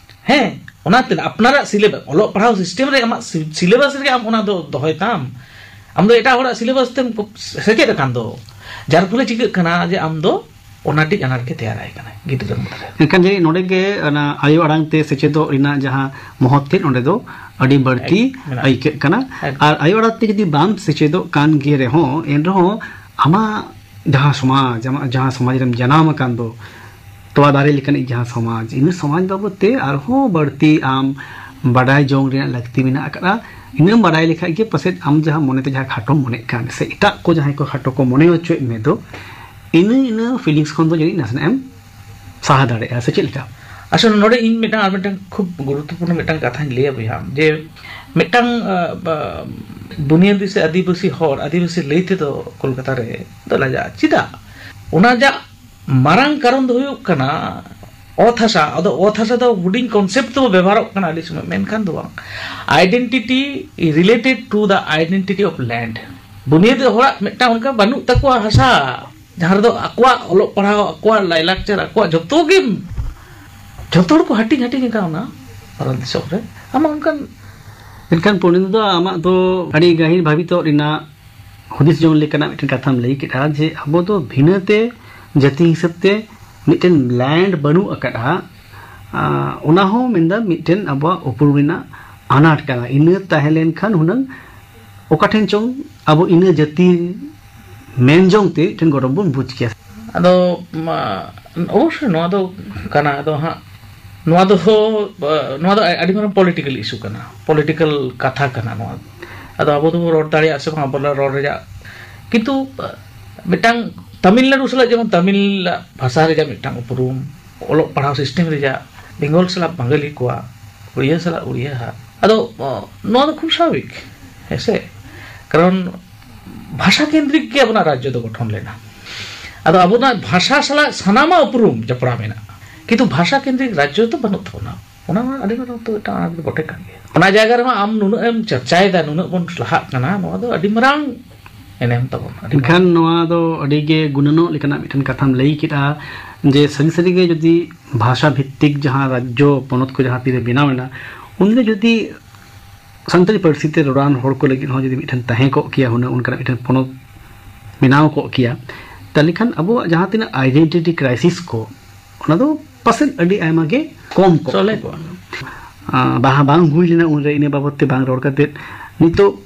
ᱦᱮᱸ, ᱚᱱᱟᱛᱮ ᱟᱯᱱᱟᱨᱟᱜ ᱥᱤᱞᱮᱵᱟᱥ, ᱚᱞᱚᱜ ᱯᱟᱲᱦᱟᱣ ᱥᱤᱥᱴᱮᱢ ᱨᱮ ᱟᱢᱟᱜ ᱥᱤ-, ᱥᱤᱞᱮᱵᱟᱥ ᱨᱮᱜᱮ ᱟᱢ ᱚᱱᱟ ᱫᱚ ᱫᱚᱦᱚᱭ ᱛᱟᱢ᱾ ᱟᱢ ᱫᱚ ᱮᱴᱟᱜ ᱦᱚᱲᱟᱜ ᱥᱤᱞᱮᱵᱟᱥ ᱛᱮᱢ ᱠᱚ-, ᱥᱮᱪᱮᱫ ᱟᱠᱟᱱ ᱫᱚ, ᱡᱟᱨ ᱯᱷᱚᱞᱮ ᱪᱤᱠᱟᱹᱜ ᱠᱟᱱᱟ ᱡᱮ ᱟᱢ ᱫᱚ ᱚᱱᱟ ᱴᱤᱡ ᱟᱱᱟᱴ ᱜᱮ ᱛᱮᱭᱟᱨᱟᱭ ᱠᱟᱱᱟ ᱜᱤᱫᱽᱨᱟᱹ ᱢᱩᱫᱽᱨᱮ᱾ ᱮᱱᱠᱷᱟᱱ ᱡᱟᱹᱱᱤᱡ ᱱᱚᱰᱮ ᱜᱮ ᱚᱱᱟ ᱟᱭᱳ ᱟᱲᱟᱝ ᱛᱮ ᱥᱮᱪᱮᱫᱚᱜ ᱨᱮᱱᱟᱜ ᱡᱟᱦᱟᱸ ᱢᱚᱦᱚᱛ ᱛᱮᱫ ᱚᱸᱰᱮ ᱫᱚ ᱟᱹᱰᱤ ᱵᱟᱹᱲᱛᱤ ᱮᱠ-, ᱢᱮᱱᱟᱜᱼᱟ᱾ ᱟᱹᱭᱠᱟᱹᱜ ᱠᱟᱱᱟ᱾ ᱮᱠ- ᱟᱨ ᱟᱭᱳ ᱟᱲᱟᱝ ᱛᱮ ᱡᱩᱫᱤ ᱵᱟᱢ ᱥᱮᱪᱮᱫᱚᱜ ᱠᱟᱱ ᱜᱮ ᱨᱮᱦᱚᱸ, ᱮᱱᱨᱮᱦᱚᱸ ᱟᱢᱟᱜ ᱡᱟᱦᱟᱸ ᱥᱚᱢᱟᱡᱽ, ᱟᱢᱟᱜ ᱡᱟᱦᱟᱸ ᱥᱚᱢᱟᱡᱽ ᱨᱮᱢ ᱡᱟᱱᱟᱢ ᱟᱠᱟᱱ ᱫᱚ, ᱛᱚᱣᱟ ᱫᱟᱨᱮ ᱞᱮᱠᱟᱱᱤᱡ ᱡᱟᱦᱟᱸ ᱥᱚᱢᱟᱡᱽ, ᱤᱱᱟᱹ ᱥᱚᱢᱟᱡᱽ ᱵᱟᱵᱚᱫ ᱛᱮ ᱟᱨᱦᱚᱸ ᱵᱟᱹᱲᱛᱤ ᱟᱢ ᱵᱟᱰᱟᱭ ᱡᱚᱝ ᱨᱮᱱᱟᱜ ᱞᱟᱹᱠᱛᱤ ᱢᱮᱱᱟᱜ ᱟᱠᱟᱫᱼᱟ᱾ ᱤᱱᱟᱹᱢ ᱵᱟᱰᱟᱭ ᱞᱮᱠᱷᱟᱡ ᱜᱮ ᱯᱟᱥᱮᱡ ᱟᱢ ᱡᱟᱦᱟᱸ ᱢᱚᱱᱮᱛᱮ ᱡᱟᱦᱟᱸ ᱠᱷᱟᱴᱚᱢ ᱢᱚᱱᱮᱜ ᱠᱟᱱ ᱥᱮ ᱮᱴᱟᱜ ᱠᱚ ᱡᱟᱦᱟᱸᱭ ᱠᱚ ᱠᱷᱟᱴᱚ ᱠᱚ ᱢᱚᱱᱮ ᱦᱚᱪᱚᱭᱮᱫ ᱢᱮ ᱫᱚ, ᱤᱱᱟᱹ ᱤᱱᱟᱹ ᱯᱷᱤᱞᱤᱝᱥ ᱠᱷᱚᱱ ᱫᱚ ᱡᱟᱹᱱᱤᱡ ᱱᱟᱥᱮᱱᱟᱜ ᱮᱢ ᱥᱟᱦᱟ ᱫᱟᱲᱮᱭᱟᱜᱼᱟ, ᱥᱮ ᱪᱮᱫ ᱞᱮᱠᱟ? ᱟᱪᱪᱷᱟ, ᱱᱚᱰᱮ ᱤᱧ ᱢᱤᱫᱴᱟᱝ ᱟᱨ ᱢᱤᱫᱴᱟᱝ ᱠᱷᱩᱵ ᱜᱩᱨᱩᱛᱛᱚᱯᱩᱨᱱᱚ ᱢᱤᱫᱴᱟᱝ ᱠᱟᱛᱷᱟᱧ ᱞᱟᱹᱭᱟ ᱵᱚᱭᱦᱟ, ᱡᱮ ᱢᱤᱫᱴᱟᱝ ᱟᱸ, ᱵᱟ- ᱵᱩᱱᱤᱭᱟᱹᱫᱤ ᱥᱮ ᱟᱹᱫᱤᱵᱟᱹᱥᱤ ᱦᱚᱲ, ᱟᱹᱫᱤᱵᱟᱹᱥᱤ ᱞᱟᱹᱭ ᱛᱮᱫᱚ ᱠᱳᱞᱠᱟᱛᱟ ᱨᱮ ᱫᱚ ᱞᱟᱡᱟᱜᱼᱟ᱾ ᱪᱮᱫᱟᱜ? ᱚᱱᱟ ᱨᱮᱭᱟᱜ ᱢᱟᱨᱟᱝ ᱠᱟᱨᱚᱱ ᱫᱚ ᱦᱩᱭᱩᱜ ᱠᱟᱱᱟ ᱚᱛ ᱦᱟᱥᱟ᱾ ᱟᱫᱚ ᱚᱛ ᱦᱟᱥᱟ ᱫᱚ ᱦᱩᱰᱤᱧ ᱠᱚᱱᱥᱮᱯᱴ ᱛᱮᱵᱚ ᱵᱮᱵᱚᱦᱟᱨᱚᱜ ᱠᱟᱱᱟ ᱟᱹᱰᱤ ᱥᱚᱢᱚᱭ, ᱢᱮᱱᱠᱷᱟᱱ ᱫᱚ ᱵᱟᱝ᱾ Identity related to the identity of land. ᱵᱩᱱᱤᱭᱟᱹᱫᱤ ᱦᱚᱲᱟᱜ ᱢᱤᱫᱴᱟᱝ ᱚᱱᱠᱟ ᱵᱟᱹᱱᱩᱜ ᱛᱟᱠᱚᱣᱟ ᱦᱟᱥᱟ, ᱡᱟᱦᱟᱸ ᱨᱮᱫᱚ ᱟᱠᱚᱣᱟᱜ ᱚᱞᱚᱜ ᱯᱟᱲᱦᱟᱣ, ᱟᱠᱚᱣᱟᱜ ᱞᱟᱭᱞᱟᱠᱪᱟᱨ, ᱟᱠᱚᱣᱟᱜ ᱡᱚᱛᱚ ᱜᱮ, ᱡᱚᱛᱚ ᱦᱚᱲ ᱠᱚ ᱦᱟᱹᱴᱤᱧ ᱦᱟᱹᱴᱤᱧ ᱟᱠᱟᱣᱱᱟ ᱵᱷᱟᱨᱚᱛ ᱫᱤᱥᱚᱢ ᱨᱮ᱾ ᱟᱢᱟᱜ ᱚᱱᱠᱟᱱ ᱢᱮᱱᱠᱷᱟᱱ ᱯᱚᱱᱰᱤᱛ ᱫᱚ ᱟᱢᱟᱜ ᱫᱚ ᱟᱹᱰᱤ ᱜᱟᱹᱦᱤᱨ ᱵᱷᱟᱵᱤᱛᱚᱜ ᱨᱮᱱᱟᱜ ᱦᱩᱫᱤᱥ ᱡᱚᱝ ᱞᱮᱠᱟᱱᱟᱜ ᱢᱤᱫᱴᱮᱱ ᱠᱟᱛᱷᱟᱢ ᱞᱟᱹᱭ ᱠᱮᱫᱼᱟ, ᱡᱮ ᱟᱵᱚ ᱫᱚ ᱵᱷᱤᱱᱟᱹᱛᱮ ᱡᱟᱹᱛᱤ ᱦᱤᱥᱟᱹᱵ ᱛᱮ ᱢᱤᱫᱴᱮᱱ ᱞᱮᱱᱰ ᱵᱟᱹᱱᱩᱜ ᱟᱠᱟᱫᱼᱟ᱾ ᱟᱸ, ᱚᱱᱟ ᱦᱚᱸ ᱢᱮᱱᱫᱟ ᱢᱤᱫᱴᱮᱱ ᱟᱵᱚᱣᱟᱜ ᱩᱯᱨᱩᱢ ᱨᱮᱱᱟᱜ ᱟᱱᱟᱴ ᱠᱟᱱᱟ᱾ ᱤᱱᱟᱹ ᱛᱟᱦᱮᱸ ᱞᱮᱱᱠᱷᱟᱱ ᱦᱩᱱᱟᱹᱝ ᱚᱠᱟ ᱴᱷᱮᱱ ᱪᱚᱝ ᱟᱵᱚ ᱤᱱᱟᱹ ᱡᱟᱹᱛᱤ ᱢᱮᱱ ᱡᱚᱝ ᱛᱮ ᱢᱤᱫᱴᱮᱱ ᱜᱚᱨᱚᱵᱽ ᱵᱚᱱ ᱵᱩᱡᱽ ᱠᱮᱭᱟ᱾ ᱟᱫᱚ ᱢᱟ, ᱚᱵᱚᱥᱥᱳᱭ ᱱᱚᱣᱟ ᱫᱚ ᱠᱟᱱᱟ᱾ ᱟᱫᱚ ᱦᱟᱸᱜ ᱱᱚᱣᱟ ᱫᱚ ᱱᱚᱣᱟ ᱫᱚ ᱟᱹᱰᱤ ᱢᱟᱨᱟᱝ ᱯᱚᱞᱤᱴᱤᱠᱟᱞ ᱤᱥᱩ ᱠᱟᱱᱟ, ᱯᱚᱞᱤᱴᱤᱠᱟᱞ ᱠᱟᱛᱷᱟ ᱠᱟᱱᱟ ᱱᱚᱣᱟ᱾ ᱟᱫᱚ ᱟᱵᱚ ᱫᱚᱵᱚ ᱨᱚᱲ ᱫᱟᱲᱮᱭᱟᱜᱼᱟ ᱥᱮ ᱵᱟᱝ, ᱟᱵᱚ ᱨᱚᱲ ᱨᱮᱭᱟᱜ, ᱠᱤᱱᱛᱩ ᱢᱤᱫᱴᱟᱝ ᱛᱟᱢᱤᱞᱱᱟᱲᱩ ᱥᱟᱞᱟᱜ ᱡᱮᱢᱚᱱ ᱛᱟᱢᱤᱞ ᱵᱷᱟᱥᱟ ᱨᱮᱭᱟᱜ ᱢᱤᱫᱴᱟᱝ ᱩᱯᱨᱩᱢ, ᱚᱞᱚᱜ ᱯᱟᱲᱦᱟᱣ ᱥᱤᱥᱴᱮᱢ ᱨᱮᱭᱟᱜ, ᱵᱮᱝᱜᱚᱞ ᱥᱟᱞᱟᱜ ᱵᱟᱝᱜᱟᱞᱤ ᱠᱚᱣᱟᱜ, ᱩᱲᱤᱭᱟ ᱥᱟᱞᱟᱜ ᱩᱲᱤᱭᱟ ᱦᱟᱜ᱾ ᱟᱫᱚ ᱱᱚᱣᱟ ᱫᱚ ᱠᱷᱩᱵ ᱥᱟᱵᱷᱟᱵᱤᱠ, ᱦᱮᱸᱥᱮ? ᱠᱟᱨᱚᱱ ᱵᱷᱟᱥᱟ ᱠᱮᱱᱫᱨᱤᱠ ᱜᱮ ᱟᱵᱚᱱᱟᱜ ᱨᱟᱡᱽᱡᱚ ᱫᱚ ᱜᱚᱴᱷᱚᱱ ᱞᱮᱱᱟ᱾ ᱟᱫᱚ ᱟᱵᱚᱱᱟᱜ ᱵᱷᱟᱥᱟ ᱥᱟᱞᱟᱜ ᱥᱟᱱᱟᱢᱟᱜ ᱩᱯᱨᱩᱢ ᱡᱚᱯᱲᱟᱣ ᱢᱮᱱᱟᱜᱼᱟ, ᱠᱤᱱᱛᱩ ᱵᱷᱟᱥᱟ ᱠᱮᱱᱫᱨᱤᱠ ᱨᱟᱡᱽᱡᱚ ᱫᱚ ᱵᱟᱹᱱᱩᱜ ᱛᱟᱵᱚᱱᱟ᱾ ᱚᱱᱟ ᱢᱟ ᱟᱹᱰᱤ ᱢᱟᱨᱟᱝ ᱩᱛᱟᱹᱨ ᱢᱤᱫᱴᱟᱝ ᱟᱱᱟᱴ ᱫᱚ ᱵᱚᱴᱮ ᱠᱟᱱ ᱜᱮᱭᱟ᱾ ᱚᱱᱟ ᱡᱟᱭᱜᱟ ᱨᱮᱢᱟ ᱟᱢ ᱱᱩᱱᱟᱹᱜ ᱮᱢ ᱪᱟᱨᱪᱟᱭᱮᱫᱟ, ᱱᱩᱱᱟᱹᱜ ᱵᱚᱱ ᱞᱟᱦᱟᱜ ᱠᱟᱱᱟ, ᱱᱚᱣᱟ ᱫᱚ ᱟᱹᱰᱤ ᱢᱟᱨᱟᱝ ᱮᱱᱮᱢ ᱛᱟᱵᱚᱱ, ᱟᱹᱰᱤ ᱢᱟᱨᱟᱝ᱾ ᱮᱱᱠᱷᱟᱱ ᱱᱚᱣᱟ ᱫᱚ ᱟᱹᱰᱤ ᱜᱮ ᱜᱩᱱᱟᱹᱱᱚᱜ ᱞᱮᱠᱟᱱᱟᱜ ᱢᱤᱫᱴᱮᱱ ᱠᱟᱛᱷᱟᱢ ᱞᱟᱹᱭ ᱠᱮᱫᱼᱟ, ᱡᱮ ᱥᱟᱹᱨᱤ ᱥᱟᱹᱨᱤ ᱜᱮ ᱡᱩᱫᱤ ᱵᱷᱟᱥᱟ ᱵᱷᱤᱛᱛᱤᱠ ᱡᱟᱦᱟᱸ ᱨᱟᱡᱽᱡᱚ ᱯᱚᱱᱚᱛ ᱠᱚ ᱡᱟᱦᱟᱸ ᱛᱤᱨᱮ ᱵᱮᱱᱟᱣ ᱮᱱᱟ, ᱩᱱᱨᱮ ᱡᱩᱫᱤ ᱥᱟᱱᱛᱟᱲᱤ ᱯᱟᱹᱨᱥᱤ ᱛᱮ ᱨᱚᱲᱟᱱ ᱦᱚᱲ ᱠᱚ ᱞᱟᱹᱜᱤᱫ ᱦᱚᱸ ᱡᱩᱫᱤ ᱢᱤᱫᱴᱮᱱ ᱛᱟᱦᱮᱸ ᱠᱚᱜ ᱠᱮᱭᱟ, ᱦᱩᱱᱟᱹᱝ ᱚᱱᱠᱟᱱᱟᱜ ᱢᱤᱫᱴᱮᱱ ᱯᱚᱱᱚᱛ ᱵᱮᱱᱟᱣ ᱠᱚᱜ ᱠᱮᱭᱟ, ᱛᱟᱦᱚᱞᱮ ᱠᱷᱟᱱ ᱟᱵᱚᱣᱟᱜ ᱡᱟᱦᱟᱸ ᱛᱤᱱᱟᱹᱜ ᱟᱭᱰᱮᱱᱴᱤᱴᱤ ᱠᱨᱟᱭᱥᱤᱥ ᱠᱚ, ᱚᱱᱟ ᱫᱚ ᱯᱟᱥᱮᱡ ᱟᱹᱰᱤ ᱟᱭᱢᱟ ᱜᱮ ᱠᱚᱢ ᱠᱚᱜ ᱥᱚᱞᱦᱮ ᱠᱚᱜᱼᱟ᱾ ᱟᱸ, ᱵᱟᱦᱟ ᱵᱟᱝ ᱦᱩᱭ ᱞᱮᱱᱟ ᱩᱱᱨᱮ᱾ ᱤᱱᱟᱹ ᱵᱟᱵᱚᱫ ᱛᱮ ᱵᱟᱝ ᱨᱚᱲ ᱠᱟᱛᱮᱫ ᱱᱤᱛᱚᱜ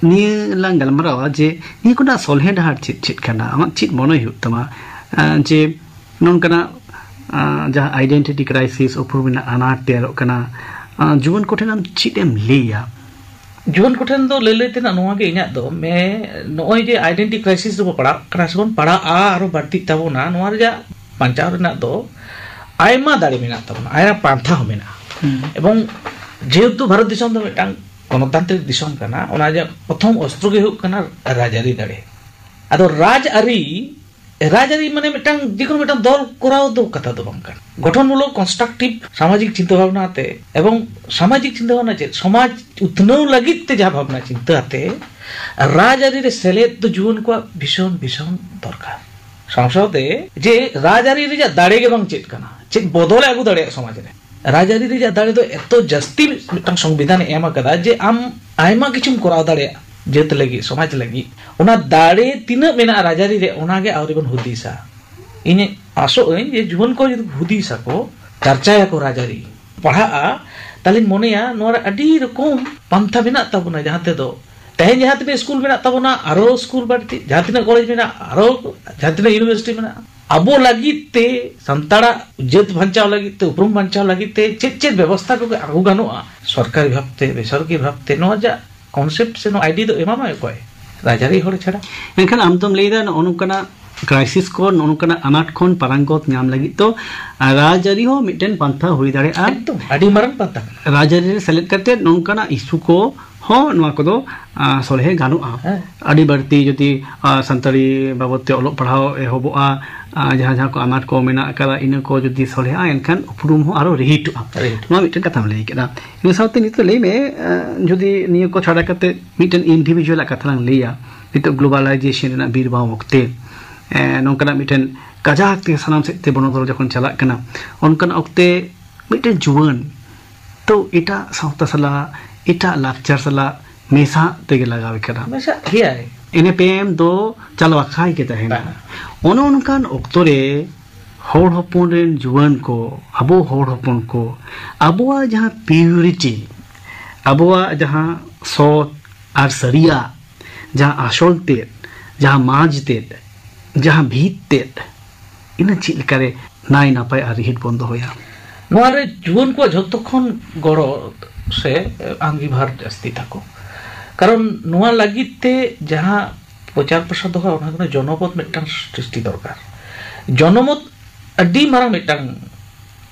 ᱱᱤᱭᱟᱹ ᱞᱟᱝ ᱜᱟᱞᱢᱟᱨᱟᱣᱟ ᱡᱮ ᱱᱤᱭᱟᱹ ᱠᱚᱨᱮᱱᱟᱜ ᱥᱚᱞᱦᱮ ᱰᱟᱦᱟᱨ ᱪᱮᱫ ᱪᱮᱫ ᱠᱟᱱᱟ, ᱟᱢᱟᱜ ᱪᱮᱫ ᱢᱚᱱᱮ ᱦᱩᱭᱩᱜ ᱛᱟᱢᱟ? ᱟᱸ, ᱡᱮ ᱱᱚᱝᱠᱟᱱᱟᱜ, ᱟᱸ, ᱡᱟᱦᱟᱸ ᱟᱭᱰᱮᱱᱴᱤᱴᱤ ᱠᱨᱟᱭᱥᱤᱥ, ᱩᱯᱨᱩᱢ ᱨᱮᱱᱟᱜ ᱟᱱᱟᱴ ᱛᱮᱭᱟᱨᱚᱜ ᱠᱟᱱᱟ, ᱟᱸ, ᱡᱩᱣᱟᱹᱱ ᱠᱚᱴᱷᱮᱱ ᱟᱢ ᱪᱮᱫ ᱮᱢ ᱞᱟᱹᱭᱟ? ᱡᱩᱣᱟᱹᱱ ᱠᱚᱴᱷᱮᱱ ᱫᱚ ᱞᱟᱹᱭ ᱞᱟᱹᱭ ᱛᱮᱱᱟᱜ ᱱᱚᱣᱟ ᱜᱮ ᱤᱧᱟᱹᱜ ᱫᱚ, ᱢᱮ-, ᱱᱚᱜᱼᱚᱭ ᱡᱮ identity crisis ᱨᱮᱵᱚ ᱯᱟᱲᱟᱜ ᱠᱟᱱᱟ ᱥᱮᱵᱚᱱ ᱯᱟᱲᱟᱜᱼᱟ, ᱟᱨᱚ ᱵᱟᱹᱲᱛᱤᱜ ᱛᱟᱵᱚᱱᱟ, ᱱᱚᱣᱟ ᱨᱮᱭᱟᱜ ᱵᱟᱧᱪᱟᱣ ᱨᱮᱱᱟᱜ ᱫᱚ ᱟᱭᱢᱟ ᱫᱟᱲᱮ ᱢᱮᱱᱟᱜ ᱛᱟᱵᱚᱱᱟ, ᱟᱭᱢᱟ ᱯᱟᱱᱛᱷᱟ ᱦᱚᱸ ᱢᱮᱱᱟᱜᱼᱟ᱾ ᱦᱩᱸ᱾ ᱮᱵᱚᱝ ᱡᱮᱦᱮᱛᱩ ᱵᱷᱟᱨᱚᱛ ᱫᱤᱥᱚᱢ ᱫᱚ ᱢᱤᱫᱴᱟᱝ ᱜᱚᱱᱚᱛᱟᱱᱛᱨᱤᱠ ᱫᱤᱥᱚᱢ ᱠᱟᱱᱟ, ᱚᱱᱟ ᱨᱮᱭᱟᱜ ᱯᱨᱚᱛᱷᱚᱢ ᱚᱥᱛᱨᱚ ᱜᱮ ᱦᱩᱭᱩᱜ ᱠᱟᱱᱟ ᱨᱟᱡᱽᱟᱹᱨᱤ ᱫᱟᱲᱮ᱾ ᱟᱫᱚ ᱨᱟᱡᱽᱟᱹᱨᱤ, ᱨᱟᱡᱽᱟᱹᱨᱤ ᱢᱟᱱᱮ ᱢᱤᱫᱴᱟᱝ ᱡᱮᱠᱳᱱᱳ ᱢᱤᱫᱴᱟᱝ ᱫᱚᱞ ᱠᱚᱨᱟᱣ ᱫᱚ ᱠᱟᱛᱷᱟ ᱫᱚ ᱵᱟᱝ ᱠᱟᱱᱟ᱾ ᱜᱚᱴᱷᱚᱱᱢᱩᱞᱚᱠ constructive ᱥᱟᱢᱟᱡᱤᱠ ᱪᱤᱱᱛᱟᱹ ᱵᱷᱟᱵᱽᱱᱟ ᱟᱛᱮ ᱮᱵᱚᱝ ᱥᱟᱢᱟᱡᱤᱠ ᱪᱤᱱᱛᱟᱹ ᱵᱷᱟᱵᱽᱱᱟ ᱪᱮᱫ, ᱥᱚᱢᱟᱡᱽ ᱩᱛᱱᱟᱹᱣ ᱞᱟᱹᱜᱤᱫ ᱛᱮ ᱡᱟᱦᱟᱸ ᱵᱷᱟᱵᱽᱱᱟ ᱪᱤᱱᱛᱟᱹ ᱟᱛᱮ ᱨᱟᱡᱽᱟᱹᱨᱤ ᱨᱮ ᱥᱮᱞᱮᱫ ᱫᱚ ᱡᱩᱣᱟᱹᱱ ᱠᱚᱣᱟᱜ ᱵᱷᱤᱥᱚᱱ, ᱵᱷᱤᱥᱚᱱ ᱫᱚᱨᱠᱟᱨ᱾ ᱥᱟᱶ ᱥᱟᱶᱛᱮ ᱡᱮ ᱨᱟᱡᱽᱟᱹᱨᱤ ᱨᱮᱭᱟᱜ ᱫᱟᱲᱮ ᱜᱮ ᱵᱟᱝ ᱪᱮᱫ ᱠᱟᱱᱟ, ᱪᱮᱫ ᱵᱚᱫᱚᱞᱮ ᱟᱹᱜᱩ ᱫᱟᱲᱮᱭᱟᱜᱼᱟ ᱥᱚᱢᱟᱡᱽ ᱨᱮ᱾ ᱨᱟᱡᱽᱟᱹᱨᱤ ᱨᱮᱭᱟᱜ ᱫᱟᱲᱮ ᱫᱚ ᱮᱛᱚ ᱡᱟᱹᱥᱛᱤ ᱢᱤᱫᱴᱟᱝ ᱥᱚᱝᱵᱤᱫᱷᱟᱱᱮ ᱮᱢ ᱟᱠᱟᱫᱟ ᱡᱮ ᱟᱢ ᱟᱭᱢᱟ ᱠᱤᱪᱷᱩᱢ ᱠᱚᱨᱟᱣ ᱫᱟᱲᱮᱭᱟᱜᱼᱟ ᱡᱟᱹᱛ ᱞᱟᱹᱜᱤᱫ, ᱥᱚᱢᱟᱡᱽ ᱞᱟᱹᱜᱤᱫ᱾ ᱚᱱᱟ ᱫᱟᱲᱮ ᱛᱤᱱᱟᱹᱜ ᱢᱮᱱᱟᱜᱼᱟ ᱨᱟᱡᱽᱟᱹᱨᱤ ᱨᱮ, ᱚᱱᱟ ᱜᱮ ᱟᱹᱣᱨᱤ ᱵᱚᱱ ᱦᱩᱫᱤᱥᱟ᱾ ᱤᱧ ᱟᱥᱚᱜ ᱟᱹᱧ ᱡᱮ ᱡᱩᱣᱟᱹᱱ ᱠᱚ ᱡᱩᱫᱤ ᱦᱩᱫᱤᱥᱟᱠᱚ, ᱪᱟᱨᱪᱟᱭᱟᱠᱚ ᱨᱟᱡᱽᱟᱹᱨᱤ, ᱯᱟᱲᱦᱟᱜᱼᱟ, ᱛᱟᱦᱞᱮᱧ ᱢᱚᱱᱮᱭᱟ ᱱᱚᱣᱟ ᱨᱮ ᱟᱹᱰᱤ ᱨᱚᱠᱚᱢ ᱯᱟᱱᱛᱷᱟ ᱢᱮᱱᱟᱜ ᱛᱟᱵᱚᱱᱟ, ᱡᱟᱦᱟᱸ ᱛᱮᱫᱚ ᱛᱮᱦᱮᱧ ᱡᱟᱦᱟᱸ ᱛᱤᱱᱟᱹᱜ ᱥᱠᱩᱞ ᱢᱮᱱᱟᱜ ᱛᱟᱵᱚᱱᱟ, ᱟᱨᱚ ᱥᱠᱩᱞ ᱵᱟᱹᱲᱛᱤ, ᱡᱟᱦᱟᱸ ᱛᱤᱱᱟᱹᱜ ᱠᱚᱞᱮᱡᱽ ᱢᱮᱱᱟᱜᱼᱟ, ᱟᱨᱚ ᱡᱟᱦᱟᱸ ᱛᱤᱱᱟᱹᱜ ᱤᱭᱩᱱᱤᱵᱷᱟᱨᱥᱤᱴᱤ ᱢᱮᱱᱟᱜᱼᱟ, ᱟᱵᱚ ᱞᱟᱹᱜᱤᱫ ᱛᱮ, ᱥᱟᱱᱛᱟᱲᱟᱜ ᱡᱟᱹᱛ ᱵᱟᱧᱪᱟᱣ ᱞᱟᱹᱜᱤᱫ ᱛᱮ, ᱩᱯᱨᱩᱢ ᱵᱟᱧᱪᱟᱣ ᱞᱟᱹᱜᱤᱫ ᱛᱮ ᱪᱮᱫ ᱪᱮᱫ ᱵᱮᱵᱚᱥᱛᱷᱟ ᱠᱚᱜᱮ ᱟᱹᱜᱩ ᱜᱟᱱᱚᱜᱼᱟ ᱥᱚᱨᱠᱟᱨᱤ ᱵᱷᱟᱵᱽᱛᱮ, ᱵᱮᱥᱚᱨᱠᱟᱨᱤ ᱵᱷᱟᱵᱽᱛᱮ, ᱱᱚᱣᱟ ᱡᱟ concept ᱥᱮ ᱱᱚᱣᱟ idea ᱫᱚ ᱮᱢᱟᱢᱟᱭ ᱚᱠᱚᱭ? ᱨᱟᱡᱽᱟᱹᱨᱤ ᱦᱚᱲ ᱪᱷᱟᱲᱟ᱾ ᱮᱱᱠᱷᱟᱱ ᱟᱢ ᱫᱚᱢ ᱞᱟᱹᱭᱫᱟ ᱱᱚᱜᱼᱚ ᱱᱚᱝᱠᱟᱱᱟᱜ ᱠᱨᱟᱭᱥᱤᱥ ᱠᱚ, ᱱᱚᱜᱼᱚ ᱱᱚᱝᱠᱟᱱᱟᱜ ᱟᱱᱟᱴ ᱠᱷᱚᱱ ᱯᱟᱨᱟᱝᱜᱚᱛ ᱧᱟᱢ ᱞᱟᱹᱜᱤᱫ ᱫᱚ ᱨᱟᱡᱽᱟᱹᱨᱤ ᱦᱚᱸ ᱢᱤᱫᱴᱮᱱ ᱯᱟᱱᱛᱷᱟ ᱦᱩᱭ ᱫᱟᱲᱮᱭᱟᱜᱼᱟ᱾ ᱮᱠᱫᱚᱢ ᱟᱹᱰᱤ ᱢᱟᱨᱟᱝ ᱯᱟᱱᱛᱷᱟ ᱠᱟᱱᱟ᱾ ᱨᱟᱡᱽᱟᱹᱨᱤ ᱨᱮ ᱥᱮᱞᱮᱫ ᱠᱟᱛᱮ ᱱᱚᱝᱠᱟᱱᱟᱜ issue ᱠᱚ ᱦᱚᱸ ᱱᱚᱣᱟ ᱠᱚᱫᱚ, ᱟ, ᱥᱚᱞᱦᱮ ᱜᱟᱱᱚᱜᱼᱟ᱾ ᱦᱮᱸ᱾ ᱟᱹᱰᱤ ᱵᱟᱹᱲᱛᱤ ᱡᱩᱫᱤ, ᱟ, ᱥᱟᱱᱛᱟᱲᱤ ᱵᱟᱵᱚᱫ ᱛᱮ ᱚᱞᱚᱜ ᱯᱟᱲᱦᱟᱣ ᱮᱦᱚᱵᱚᱜᱼᱟ, ᱟ, ᱡᱟᱦᱟᱸ ᱡᱟᱦᱟᱸ ᱠᱚ ᱟᱱᱟᱴ ᱠᱚ ᱢᱮᱱᱟᱜ ᱟᱠᱟᱫᱟ, ᱤᱱᱟᱹ ᱠᱚ ᱡᱩᱫᱤ ᱥᱚᱞᱦᱮᱜᱼᱟ, ᱮᱱᱠᱷᱟᱱ ᱩᱯᱨᱩᱢ ᱦᱚᱸ ᱟᱨᱚ ᱨᱤᱦᱤᱴᱚᱜᱼᱟ᱾ ᱨᱤᱦᱤᱴᱚᱜᱼᱟ᱾ ᱱᱚᱣᱟ ᱢᱤᱫᱴᱮᱱ ᱠᱟᱛᱷᱟᱢ ᱞᱟᱹᱭ ᱠᱮᱫᱟ᱾ ᱤᱱᱟᱹ ᱥᱟᱶᱛᱮ ᱱᱤᱛᱚᱜ ᱞᱟᱹᱭ ᱢᱮ, ᱟ, ᱡᱩᱫᱤ ᱱᱤᱭᱟᱹ ᱠᱚ ᱪᱷᱟᱰᱟ ᱠᱟᱛᱮ ᱢᱤᱫᱴᱮᱱ individual ᱟᱜ ᱠᱟᱛᱷᱟ ᱞᱟᱝ ᱞᱟᱹᱭᱟ, ᱱᱤᱛᱚᱜ globalization ᱨᱮᱱᱟᱜ ᱵᱤᱨ ᱵᱟᱢ ᱚᱠᱛᱮ, ᱮ, ᱱᱚᱝᱠᱟᱱᱟᱜ ᱢᱤᱫᱴᱮᱱ ᱠᱟᱡᱟᱠ ᱛᱮ ᱥᱟᱱᱟᱢ ᱥᱮᱫ ᱛᱮ ᱵᱚᱱᱚᱫᱚᱞ ᱡᱚᱠᱷᱚᱱ ᱪᱟᱞᱟᱜ ᱠᱟᱱᱟ, ᱚᱱᱠᱟᱱ ᱚᱠᱛᱮ ᱢᱤᱫᱴᱮᱱ ᱡᱩᱣᱟᱹᱱ ᱛᱚ ᱮᱴᱟᱜ ᱥᱟᱶᱛᱟ ᱥᱟᱞᱟᱜ, ᱮᱴᱟᱜ ᱞᱟᱠᱪᱟᱨ ᱥᱟᱞᱟᱜ ᱢᱮᱥᱟᱜ ᱛᱮᱜᱮ ᱞᱟᱜᱟᱣ ᱠᱟᱱᱟ᱾ ᱢᱮᱥᱟᱜ ᱜᱮᱭᱟᱭ᱾ ᱤᱱᱟᱹ ᱛᱟᱭᱚᱢ ᱫᱚ ᱪᱟᱞᱟᱣ ᱟᱠᱟᱭ ᱜᱮ ᱛᱟᱦᱮᱱᱟ᱾ ᱛᱟᱦᱮᱱᱟ᱾ ᱚᱱᱮ ᱚᱱᱠᱟᱱ ᱚᱠᱛᱚ ᱨᱮ ᱦᱚᱲ ᱦᱚᱯᱚᱱ ᱨᱮᱱ ᱡᱩᱣᱟᱹᱱ ᱠᱚ, ᱟᱵᱚ ᱦᱚᱲ ᱦᱚᱯᱚᱱ ᱠᱚ, ᱟᱵᱚᱣᱟᱜ ᱡᱟᱦᱟᱸ purity, ᱟᱵᱚᱣᱟᱜ ᱡᱟᱦᱟᱸ ᱥᱚᱛ ᱟᱨ ᱥᱟᱹᱨᱤᱭᱟᱜ, ᱡᱟᱦᱟᱸ ᱟᱥᱚᱞ ᱛᱮᱫ, ᱡᱟᱦᱟᱸ ᱢᱟᱡᱽ ᱛᱮᱫ, ᱡᱟᱦᱟᱸ ᱵᱷᱤᱛ ᱛᱮᱫ, ᱤᱱᱟᱹ ᱪᱮᱫ ᱞᱮᱠᱟᱨᱮ ᱱᱟᱭ ᱱᱟᱯᱟᱭ ᱟᱨ ᱨᱤᱦᱤᱴ ᱵᱚᱱ ᱫᱚᱦᱚᱭᱟ? ᱱᱚᱣᱟ ᱨᱮ ᱡᱩᱣᱟᱹᱱ ᱠᱚᱣᱟᱜ ᱡᱷᱚᱛᱚ ᱠᱷᱚᱱ ᱜᱚᱲᱚ ᱥᱮ ᱟᱸᱜᱤᱵᱷᱟᱨ ᱡᱟᱹᱥᱛᱤ ᱛᱟᱠᱚ᱾ ᱠᱟᱨᱚᱱ ᱱᱚᱣᱟ ᱞᱟᱹᱜᱤᱫ ᱛᱮ ᱡᱟᱦᱟᱸ ᱯᱨᱚᱪᱟᱨ ᱯᱨᱚᱥᱟᱨ ᱫᱚᱦᱚ, ᱚᱱᱟ ᱠᱟᱱᱟ ᱡᱚᱱᱚᱢᱚᱛ ᱢᱤᱫᱴᱟᱝ ᱥᱨᱤᱥᱴᱤ ᱫᱚᱨᱠᱟᱨ᱾ ᱡᱚᱱᱚᱢᱚᱛ ᱟᱹᱰᱤ ᱢᱟᱨᱟᱝ ᱢᱤᱫᱴᱟᱝ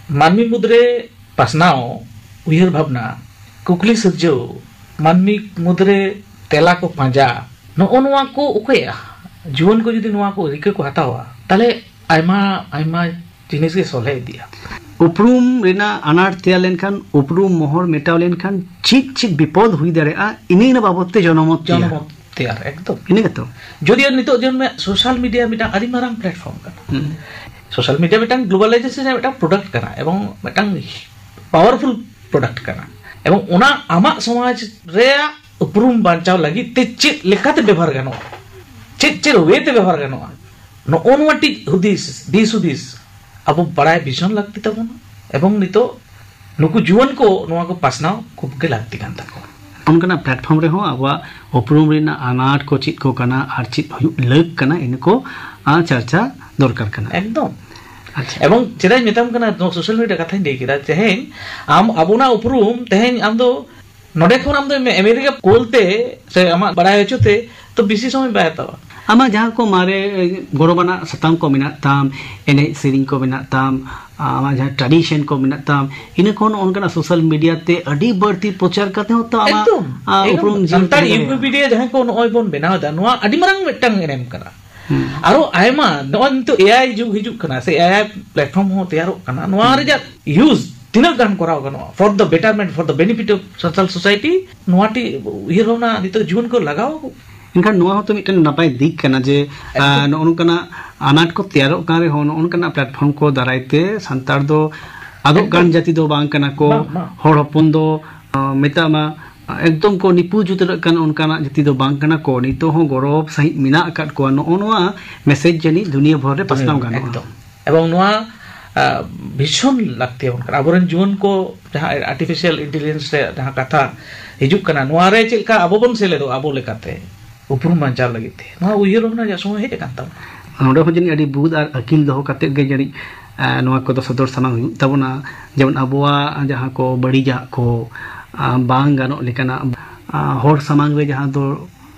ᱢᱟᱹᱱᱢᱤ ᱢᱩᱫᱽᱨᱮ ᱯᱟᱥᱱᱟᱣ, ᱩᱭᱦᱟᱹᱨ ᱵᱷᱟᱵᱽᱱᱟ, ᱠᱩᱠᱞᱤ ᱥᱤᱨᱡᱟᱹᱣ, ᱢᱟᱹᱱᱢᱤ ᱢᱩᱫᱽᱨᱮ ᱛᱮᱞᱟ ᱠᱚ ᱯᱟᱸᱡᱟ, ᱱᱚᱜᱼᱚ ᱱᱚᱣᱟ ᱠᱚ ᱚᱠᱚᱭᱟ? ᱡᱩᱣᱟᱹᱱ ᱠᱚ ᱡᱩᱫᱤ ᱱᱚᱣᱟ ᱠᱚ ᱨᱤᱠᱟᱹ ᱠᱚ ᱦᱟᱛᱟᱣᱟ, ᱛᱟᱦᱞᱮ ᱟᱭᱢᱟ ᱟᱭᱢᱟ ᱡᱤᱱᱤᱥ ᱜᱮ ᱥᱚᱞᱦᱮ ᱤᱫᱤᱜᱼᱟ᱾ ᱩᱯᱨᱩᱢ ᱨᱮᱱᱟᱜ ᱟᱱᱟᱴ ᱛᱮᱭᱟᱨ ᱞᱮᱱᱠᱷᱟᱱ, ᱩᱯᱨᱩᱢ ᱢᱚᱦᱚᱨ ᱢᱮᱴᱟᱣ ᱞᱮᱱᱠᱷᱟᱱ ᱪᱮᱫ ᱪᱮᱫ ᱵᱤᱯᱚᱫ ᱦᱩᱭ ᱫᱟᱲᱮᱭᱟᱜᱼᱟ, ᱤᱱᱟᱹ ᱤᱱᱟᱹ ᱵᱟᱵᱚᱛ ᱛᱮ ᱡᱚᱱᱚᱢᱚᱛ ᱛᱮᱭᱟᱨ᱾ ᱡᱚᱱᱚᱢᱚᱛ ᱛᱮᱭᱟᱨ, ᱮᱠᱫᱚᱢ᱾ ᱤᱱᱟᱹ ᱜᱮᱛᱚ᱾ ᱡᱩᱫᱤ ᱟᱨ ᱱᱤᱛᱚᱜ ᱡᱮᱢᱚᱱ ᱥᱳᱥᱟᱞ ᱢᱤᱰᱤᱭᱟ ᱢᱤᱫᱴᱟᱝ ᱟᱹᱰᱤ ᱢᱟᱨᱟᱝ ᱯᱞᱟᱴᱯᱷᱚᱨᱢ ᱠᱟᱱᱟ᱾ ᱦᱩᱸ᱾ ᱥᱳᱥᱟᱞ ᱢᱤᱰᱤᱭᱟ ᱢᱤᱫᱴᱟᱝ ᱜᱞᱳᱵᱟᱞᱟᱭᱡᱮᱥᱚᱱ ᱨᱮᱭᱟᱜ ᱢᱤᱫᱴᱟᱝ ᱯᱨᱚᱰᱟᱠᱴ ᱠᱟᱱᱟ ᱮᱵᱚᱝ ᱢᱤᱫᱴᱟᱝ ᱯᱟᱣᱟᱨᱯᱷᱩᱞ ᱯᱨᱚᱰᱟᱠᱴ ᱠᱟᱱᱟ, ᱮᱵᱚᱝ ᱚᱱᱟ ᱟᱢᱟᱜ ᱥᱚᱢᱟᱡᱽ ᱨᱮᱭᱟᱜ ᱩᱯᱨᱩᱢ ᱵᱟᱧᱪᱟᱣ ᱞᱟᱹᱜᱤᱫ ᱛᱮ ᱪᱮᱫ ᱞᱮᱠᱟᱛᱮ ᱵᱮᱵᱚᱦᱟᱨ ᱜᱟᱱᱚᱜᱼᱟ, ᱪᱮᱫ ᱪᱮᱫ ᱳᱭᱮ ᱛᱮ ᱵᱮᱵᱚᱦᱟᱨ ᱜᱟᱱᱚᱜᱼᱟ, ᱱᱚᱜᱼᱚ ᱱᱚᱣᱟ ᱴᱤᱡ ᱦᱩᱫᱤᱥ, ᱫᱤᱥ ᱦᱩᱫᱤᱥ ᱟᱵᱚ ᱵᱟᱲᱟᱭ ᱵᱷᱤᱥᱚᱱ ᱞᱟᱹᱠᱛᱤ ᱛᱟᱵᱚᱱᱟ᱾ ᱮᱵᱚᱝ ᱱᱤᱛᱚᱜ ᱱᱩᱠᱩ ᱡᱩᱣᱟᱹᱱ ᱠᱚ ᱱᱚᱣᱟ ᱠᱚ ᱯᱟᱥᱱᱟᱣ ᱠᱷᱩᱵ ᱜᱮ ᱞᱟᱹᱠᱛᱤ ᱠᱟᱱ ᱛᱟᱠᱚᱣᱟ᱾ ᱚᱱᱠᱟᱱᱟᱜ ᱯᱞᱟᱴᱯᱷᱚᱨᱢ ᱨᱮᱦᱚᱸ ᱟᱵᱚᱣᱟᱜ ᱩᱯᱨᱩᱢ ᱨᱮᱱᱟᱜ ᱟᱱᱟᱴ ᱠᱚ ᱪᱮᱫ ᱠᱚ ᱠᱟᱱᱟ ᱟᱨ ᱪᱮᱫ ᱦᱩᱭᱩᱜ ᱞᱟᱹᱠ ᱠᱟᱱᱟ, ᱤᱱᱟᱹ ᱠᱚ ᱟᱨ ᱪᱟᱨᱪᱟ ᱫᱚᱨᱠᱟᱨ ᱠᱟᱱᱟ᱾ ᱮᱠᱫᱚᱢ᱾ ᱟᱪᱪᱷᱟ᱾ ᱮᱵᱚᱝ ᱪᱮᱫᱟᱜ ᱤᱧ ᱢᱮᱛᱟᱢ ᱠᱟᱱᱟ, ᱱᱚᱣᱟ ᱥᱳᱥᱟᱞ ᱢᱤᱰᱤᱭᱟ ᱠᱟᱛᱷᱟᱧ ᱞᱟᱹᱭ ᱠᱮᱫᱟ, ᱛᱮᱦᱮᱧ ᱟᱢ ᱟᱵᱚᱱᱟᱜ ᱩᱯᱨᱩᱢ, ᱛᱮᱦᱮᱧ ᱟᱢ ᱫᱚ ᱱᱚᱰᱮ ᱠᱷᱚᱱ ᱟᱢ ᱫᱚ ᱟᱢᱮᱨᱤᱠᱟ ᱠᱳᱞ ᱛᱮ ᱥᱮ ᱟᱢᱟᱜ ᱵᱟᱲᱟᱭ ᱦᱚᱪᱚ ᱛᱮ ᱛᱚ ᱵᱮᱥᱤ ᱥᱚᱢᱚᱭ ᱵᱟᱭ ᱦᱟᱛᱟᱣᱟ᱾ ᱟᱢᱟᱜ ᱡᱟᱦᱟᱸ ᱠᱚ ᱢᱟᱨᱮ ᱜᱚᱨᱚᱵᱟᱱᱟᱜ ᱥᱟᱛᱟᱢ ᱠᱚ ᱢᱮᱱᱟᱜ ᱛᱟᱢ, ᱮᱱᱮᱡ ᱥᱮᱨᱮᱧ ᱠᱚ ᱢᱮᱱᱟᱜ ᱛᱟᱢ, ᱟᱢᱟᱜ ᱡᱟᱦᱟᱸ ᱴᱨᱟᱰᱤᱥᱚᱱ ᱠᱚ ᱢᱮᱱᱟᱜ ᱛᱟᱢ, ᱤᱱᱟᱹ ᱠᱷᱚᱱ ᱚᱱᱠᱟᱱᱟᱜ ᱥᱳᱥᱟᱞ ᱢᱤᱰᱤᱭᱟ ᱛᱮ ᱟᱹᱰᱤ ᱵᱟᱹᱲᱛᱤ ᱯᱨᱚᱪᱟᱨ ᱠᱟᱛᱮ ᱦᱚᱸ ᱛᱚ ᱟᱢᱟᱜ ᱮᱠᱫᱚᱢ, ᱟ, ᱮᱠᱫᱚᱢ᱾ ᱩᱯᱨᱩᱢ ᱡᱤᱭᱚᱱ ᱥᱟᱱᱛᱟᱲ ᱛᱟᱦᱮᱸ ᱫᱟᱲᱮᱭᱟᱜᱼᱟ᱾ ᱭᱩᱴᱤᱭᱩᱵ ᱵᱷᱤᱰᱤᱭᱳ ᱡᱟᱦᱟᱸᱭ ᱠᱚ ᱱᱚᱜᱼᱚᱭ ᱵᱚᱱ ᱵᱮᱱᱟᱣ ᱮᱫᱟ, ᱱᱚᱣᱟ ᱟᱹᱰᱤ ᱢᱟᱨᱟᱝ ᱢᱤᱫᱴᱟᱝ ᱮᱱᱮᱢ ᱠᱟᱱᱟ᱾ ᱦᱩᱸ᱾ ᱟᱨᱚ ᱟᱭᱢᱟ ᱱᱚᱜᱼᱚᱭ ᱱᱤᱛᱚᱜ ᱮ ᱟᱭ ᱡᱩᱜᱽ ᱦᱤᱡᱩᱜ ᱠᱟᱱᱟ ᱥᱮ ᱮ ᱟᱭ ᱯᱞᱟᱴᱯᱷᱚᱨᱢ ᱦᱚᱸ ᱛᱮᱭᱟᱨᱚᱜ ᱠᱟᱱᱟ, ᱱᱚᱣᱟ ᱨᱮᱭᱟᱜ ᱤᱭᱩᱡᱽ ᱛᱤᱱᱟᱹᱜ ᱜᱟᱱ ᱠᱚᱨᱟᱣ ᱜᱟᱱᱚᱜᱼᱟ for the betterment, for the benefit of Santal society, ᱱᱚᱣᱟ ᱴᱤᱡ ᱩᱭᱦᱟᱹᱨ ᱵᱷᱟᱵᱽᱱᱟ ᱱᱤᱛᱚᱜ ᱡᱩᱣᱟᱹᱱ ᱠᱚ ᱞᱟᱜᱟᱣ᱾ ᱮᱱᱠᱷᱟᱱ ᱱᱚᱣᱟ ᱦᱚᱸᱛᱚ ᱢᱤᱫᱴᱮᱱ ᱱᱟᱯᱟᱭ ᱫᱤᱠ ᱠᱟᱱᱟ ᱡᱮ, ᱟ, ᱱᱚᱜᱼᱚ ᱱᱚᱝᱠᱟᱱᱟᱜ ᱟᱱᱟᱴ ᱠᱚ ᱛᱮᱭᱟᱨᱚᱜ ᱠᱟᱱ ᱨᱮᱦᱚᱸ ᱱᱚᱜᱼᱚ ᱱᱚᱝᱠᱟᱱᱟᱜ ᱯᱞᱟᱴᱯᱷᱚᱨᱢ ᱠᱚ ᱫᱟᱨᱟᱭ ᱛᱮ ᱥᱟᱱᱛᱟᱲ ᱫᱚ ᱟᱫᱚᱜ ᱠᱟᱱ ᱡᱟᱹᱛᱤ ᱫᱚ ᱵᱟᱝ ᱠᱟᱱᱟ ᱠᱚ᱾ ᱵᱟᱝ, ᱵᱟᱝ᱾ ᱦᱚᱲ ᱦᱚᱯᱚᱱ ᱫᱚ, ᱟ, ᱢᱮᱛᱟᱜ ᱢᱟ, ᱮᱠᱫᱚᱢ ᱠᱚ ᱱᱤᱯᱩᱡ ᱩᱛᱟᱹᱨᱚᱜ ᱠᱟᱱ ᱚᱱᱠᱟᱱᱟᱜ ᱡᱟᱹᱛᱤ ᱫᱚ ᱵᱟᱝ ᱠᱟᱱᱟ ᱠᱚ᱾ ᱱᱤᱛᱚᱜ ᱦᱚᱸ ᱜᱚᱨᱚᱵᱽ ᱥᱟᱺᱦᱤᱡ ᱢᱮᱱᱟᱜ ᱟᱠᱟᱫ ᱠᱚᱣᱟ᱾ ᱱᱚᱜᱼᱚ ᱱᱚᱣᱟ ᱢᱮᱥᱮᱡᱽ ᱡᱟᱹᱱᱤᱡ ᱫᱩᱱᱤᱭᱟᱹ ᱵᱷᱳᱨ ᱨᱮ ᱯᱟᱥᱱᱟᱣ ᱜᱟᱱᱚᱜᱼᱟ᱾ ᱮᱠᱫᱚᱢ᱾ ᱮᱵᱚᱝ ᱱᱚᱣᱟ, ᱟ, ᱵᱷᱤᱥᱚᱱ ᱞᱟᱹᱠᱛᱤ ᱟᱵᱚᱱ ᱠᱟᱱᱟ᱾ ᱟᱵᱚᱨᱮᱱ ᱡᱩᱣᱟᱹᱱ ᱠᱚ ᱡᱟᱦᱟᱸ ᱟᱨᱴᱤᱯᱷᱤᱥᱤᱭᱟᱞ ᱤᱱᱴᱮᱞᱤᱡᱮᱱᱥ ᱨᱮᱭᱟᱜ ᱡᱟᱦᱟᱸ ᱠᱟᱛᱷᱟ ᱦᱤᱡᱩᱜ ᱠᱟᱱᱟ, ᱱᱚᱣᱟ ᱨᱮ ᱪᱮᱫ ᱞᱮᱠᱟ ᱟᱵᱚ ᱵᱚᱱ ᱥᱮᱞᱮᱫᱚᱜᱼᱟ ᱟᱵᱚ ᱞᱮᱠᱟᱛᱮ ᱩᱯᱨᱩᱢ ᱵᱟᱧᱪᱟᱣ ᱞᱟᱹᱜᱤᱫ ᱛᱮ, ᱱᱚᱣᱟ ᱩᱭᱦᱟᱹᱨ ᱵᱷᱟᱵᱽᱱᱟ ᱨᱮᱭᱟᱜ ᱥᱚᱢᱚᱭ ᱦᱮᱡ ᱟᱠᱟᱱ ᱛᱟᱵᱚᱱᱟ᱾ ᱱᱚᱰᱮ ᱦᱚᱸ ᱡᱟᱹᱱᱤᱡ ᱟᱹᱰᱤ ᱵᱩᱫ ᱟᱨ ᱟᱹᱠᱤᱞ ᱫᱚᱦᱚ ᱠᱟᱛᱮᱫ ᱜᱮ ᱡᱟᱹᱱᱤᱡ, ᱟᱨ ᱱᱚᱣᱟ ᱠᱚᱫᱚ ᱥᱚᱫᱚᱨ ᱥᱟᱢᱟᱝ ᱦᱩᱭᱩᱜ ᱛᱟᱵᱚᱱᱟ᱾ ᱡᱮᱢᱚᱱ ᱟᱵᱚᱣᱟᱜ ᱡᱟᱦᱟᱸ ᱠᱚ ᱵᱟᱹᱲᱤᱡᱟᱜ ᱠᱚ, ᱟᱨ ᱵᱟᱝ ᱜᱟᱱᱚᱜ ᱞᱮᱠᱟᱱᱟᱜ, ᱟᱨ ᱦᱚᱲ ᱥᱟᱢᱟᱝ ᱨᱮ ᱡᱟᱦᱟᱸ ᱫᱚ